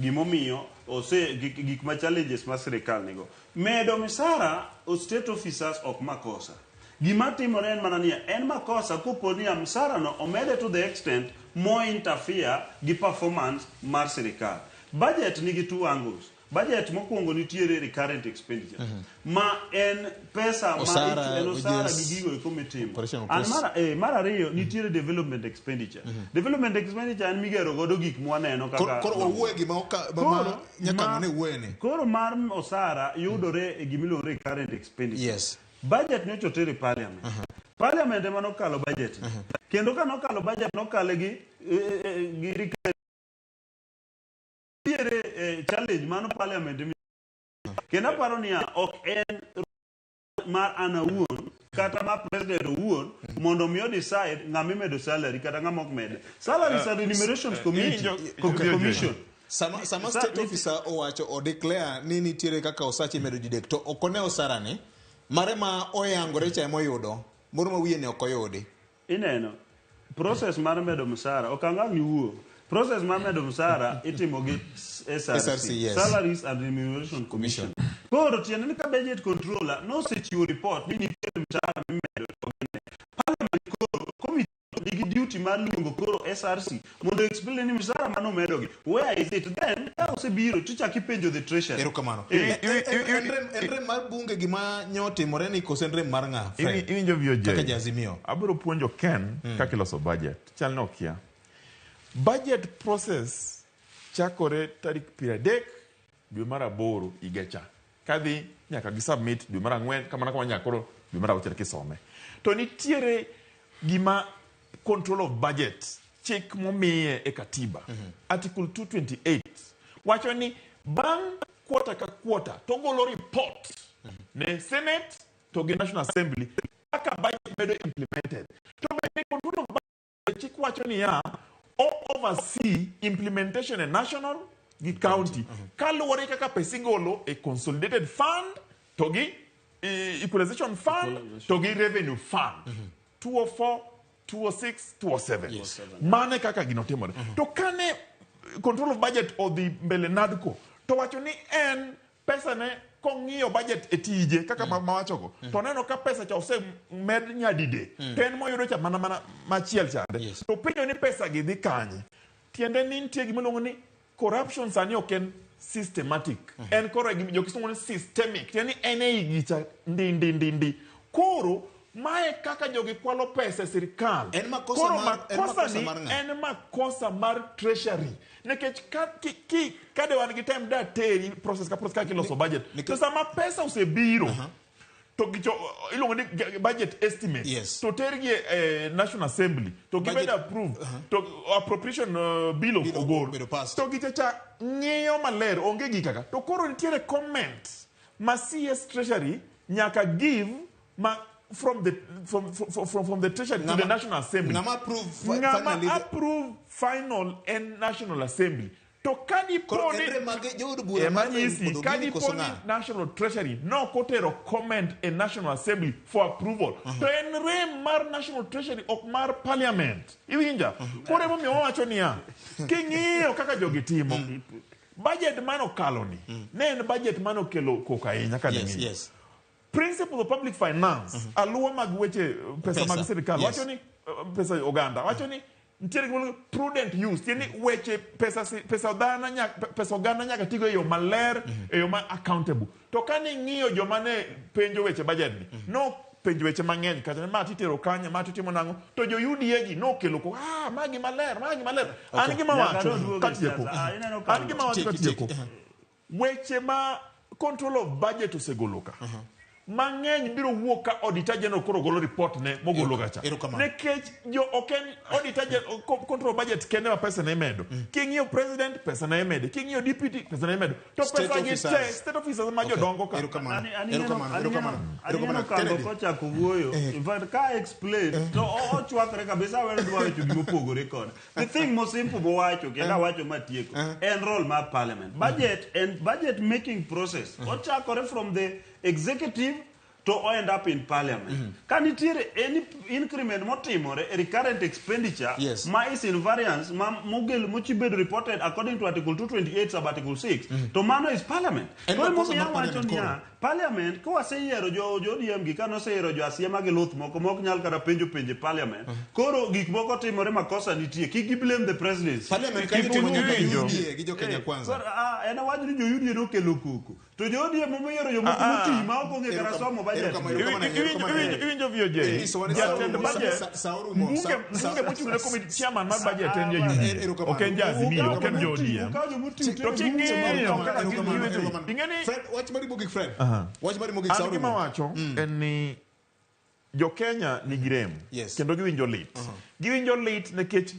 gimomiyo ose gik ma challenges ma sirikal nigo medo misara o state officers ok makosa gima timore en mana niya en makosa kopo niya msara no omede to the extent mo interfere gi performance mar sirikal budget nigi two angles budget mokwongo nitiere recurrent expenditure ma en pesa ma Osara, en osara wages, gi gigo eko mitimo operational And costs. mar ariyo nitiere development expenditure development expenditure en migero godo gik mwaneno kaka Koro wawuoye gima ma nyakango ne wuoye ni koro mar osara yudore e gimiluongo ni recurrent expenditure Yes. budget nyocha oter e parliament parliament ema nokalo budget kendo ka nokalo budget nokale gi gi recurrent nitiere challenge mano parliament kendo aparo niya ok en mar an awuon kata mar president owuon mondo mi o decide ng'ama imedo salary kata ng'ama ok mede salaries are remunerations committee commission sama state officer owacho o declare ni nitiere kaka osache imedo didek to ok one osara ni mare ma oyangore cha emoyudo moro ma wiye ni ok oyudi ineno process mar medo msara ok ang' iwuo process mar medo msara itimo gi SRC, SRC, yes. Salaries and Remuneration Commission. Koro tiende ni ka budget controller nosechiwo report ni nitiere msara mimedo to gine. Parliament koro committee nigi duty mar luongo koro SRC mondo explain ni msara manomedogi where is it then ka osebiro tichako ipenjo the treasury erokamano en rem mar bunge gima nyotimore ni koso en rem mar ng'a Fred? Iwinjo VOJ. Kaka jaazimio Abiro puonjo Ken kaka iloso budget. Chal ni okia. Budget process chakore tarik 30 dwe mar aboro higa cha. Kadhi nyaka gi submit dwe mar ang'wen kamano kamano nyaka koro dwe mar auchiel kisome. To nitiere gima control of budget chik momiye e katiba. Article 228 wacho ni bang' quarter ka quarter to golo report ne Senate to gi National Assembly kaka budget bedo implemented. To bende control of budget chik wacho niya O oversee implementation e national gi county kaluwore kaka pesa igolo e consolidated fund to gi equalization fund to gi revenue fund. 204, 206, 207. Mano e kaka gino timore. To kane control of budget odhi mbele NADCO to wacho ni en pesa ne kong'iyo budget e tije kaka mawachogo to oneno ka pesa cha osemed nyadidek to en moyudo cha mana mana machiel chande to penjo ni pesa gi dhi kanye tiende ni nitie gima iluongo ni corruption sani ok en systematic en koro gima jokisungu ni systemic tiende ni en ei gicha ndi ndi ndi ndi koro mae kaka jogi kwalo pesa e sirikal En makosa koro en makosa makosa ni mar ng'a? en makosa mar treasury nikech ka, ki, ki, ka de wan gi time da teri process ka process kaka iloso budget to sama pesa osebiro to gicho iluongo ni budget estimate to tergi e National Assembly to gibedo approved to appropriation bill ogol to gicha cha ng'iyo maler onge gikaka to koro nitiere comment ma CS Treasury nyaka give ma from the from from from, from the Treasury to the National Assembly. Ng'ama approve Ng'ama finally the- approve final en National Assembly. To ka dipo Koro ni en rem mag jood bura Ema mar rem nyisi, mondo ka gini dipo koso ni ng'a? National Treasury nok otero comment e National Assembly for approval to en rem mar National Treasury ok mar Parliament. Iwinja? Koro emomiyo wawacho niya, king'iyo kaka jogi timo, budget manokalo ni, ne en budget manokelo koko ahinya ka Yes, ning'iyo. yes. Principle of public finance aluwa mag weche pesa mag Pesa, sirikal yes. wacho ni pesa oganda wacho ni nitiere gima iluongo ni prudent use tiende ni weche pesa pesa dhano nyaka pesa oganda nyaka tigo e yo maler e yo ma accountable to ka ning'iyo joma ne penjo weche budget ni no penjo weche mang'eny kata ni ma titero kanye ma titimo nang'o to jo UDA gi nokelo ko ah magi maler magi maler an gima Nyaka wacho noduogo e katieko siasa. Ah, ineno an gima wacho Tieki, tieki. katieko weche ma control of budget osegolo ka mang'eny biro wuok ka auditor general koro golo report ne mogolo ga cha Erokamano. nikech jo ok en auditor general control of budget kende ma pesa ne imedo king'iyo president pesa ne imede king'iyo deputy pesa ne imedo to State pesa gi te officers. state officers ma jodongo ka Erokamano. Ani- Erokamano, erokamano, Aneno erokamano. Kando Kennedy. kochako wuoyo in fact ka explain to ochwakre kabisa awero dwa wacho gimopogore kode the thing mo simple mowacho kendo awacho matieko en role mar parliament budget and budget making process ochakore from the executive to o end up in parliament ka nitiere any increment motimore e recurrent expenditure Yes. ma is in variance ma mogel mochibedo reported according to article 228 sub article 6 to mano is parliament En Koro makosa emomiyo mar awacho parliament niya koro. parliament ka waseyiero jo jo ODM gi ka noseyiero jo asiema gi luth moko mok nyal kata penjo penje parliament koro gik moko timore makosa nitie kik gi blame the presidency Parliament kanyo Kik timo nyaka giwinjo. UDA gi jo Kenya Kwanza. Koro, en awach ni jo UDA nokelo koko to jo ODM moyiero jomoko moti ma ok ong'e kata somo budget Iwinjo VOJ jatend budget mbunge mochung' ne committee chairman mar budget en ja UDA ok en ja Azimio ok en ja ODM to king'iyo kaka giwinjo ing'e ni Fred, wach mari mogik Fred. Wach mari mogik an Sauru. gima wacho en ni jo Kenya nigi rem kendo giwinjo lit giwinjo lit nikech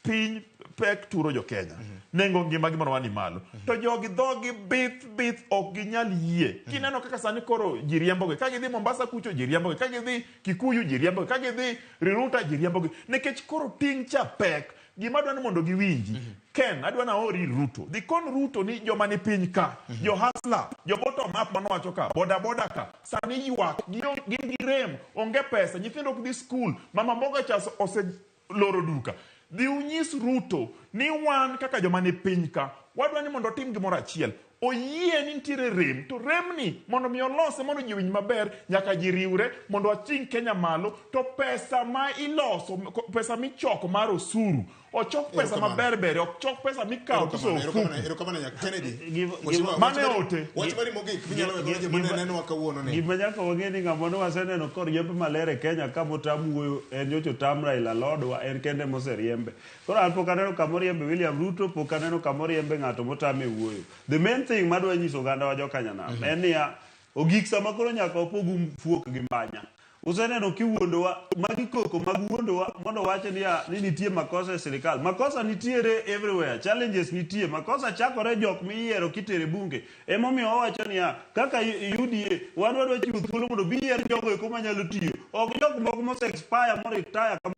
piny pek turo jo Kenya nengo ngima gimoro ma ni malo to jogi dhogi bith bith ok ginyal yie kineno kaka sani koro ji riembogi ka gidhi Mombasa kucho ji riembogi ka gidhi Kikuyu ji riembogi ka gidhi Riruta ji riembogi nikech koro ting' cha pek gima adwa ni mondo giwinji Ken adwa na aori ir Ruto dhi kon Ruto ni joma ni piny ka jo hustler jo bottom up manowacho ka boda boda ka sani ywak gin gi rem onge pesa nyithindo ok dhi skul mama mboga cha oseloro duka dhi unyis Ruto ni wan kaka joma ni piny ka wadwa ni mondo otim gimoro achiel oyie ni nitiere rem to remni mondo mi olose mondo ji owinj maber nyaka ji riwre mondo wating' Kenya malo to pesa ma iloso pesa michoko mar osuru ochok pesa Erokamano. maber ber ok chok pesa mikawo tiso Erokamano, ofuku erokamano nyaka Kennedy. Give- Mheshimiwa, Mano wach mari- ote. Wach mari mogik minyalo weyo joma ne nenowa kawuono ni. Gima nyaka wang'e ni ng'ama ne waseneno koriemb maler e Kenya ka motam wuoyo en nyocha otam Raila Lodwa en kende moseriembe. Koro an pok aneno kama oriembe William Ruto, pok aneno kama oriembe ng'ato motame wuoyo. The main thing madwa nyiso oganda wa jokanyanam en niya, ogik sama koro nyaka wapogu fuok gi mbanya. Useneno kiwuondowa, magi koko mag wuondowa mondo wach niya ni nitie makosa e sirikal. Makosa nitiere everywhere, challenges nitie. Makosa chakore jok miyiero kitere bunge. Emomiyo wawacho niya, kaka UDA, wan wadwa chiwo thuolo mondo bi yier jogo eko manyalo tiyo. Ok jok moko mose expire mo retire kama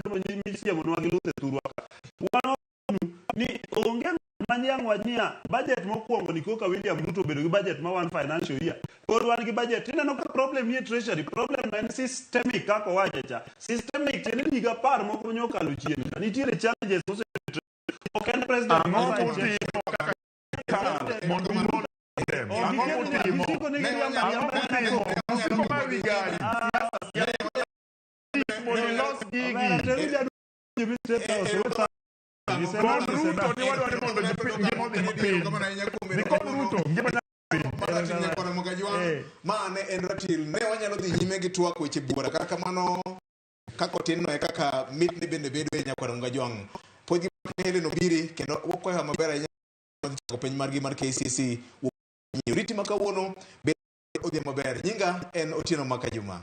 godo misiemonwa gi luth e thurwa ka. Wan ni onge ng'ama niang' wach niya budget mokwongo ni koka William Ruto obedo gi budget ma one financial year. Pod wan gi budget tineno ka problem nie treasury, problem en systemic kaka owache cha. Systemic tiende ni higa 10 moko nyokalo chien ka. Nitiere challenges mose ok en president Ang'o ma sign mutimo kaka sirkal mondo ugol them? Ang'o mutimo? Ang'o mutimo? Usiko mar wi gari. Siasa, mondo ilos gigi. Kod Ruto ni wadwa ni mondo ngima odhi piny. Ni kod Ruto ngima nyaka Maratil nyakwara Mogajwang', ma ne en ratil ne wanyalo dhi nyime gi twak weche buora kata kamano kaka otin no e kaka mitne bende bedo e nyakwara Mogajwang'. Puonj gi Helen Obiri kendo wakwayo maber ahinya odhi chako penj margi mar KCSE. Oriti ma kawuono bende odhi maber. Nyinga en Otieno Makajuma.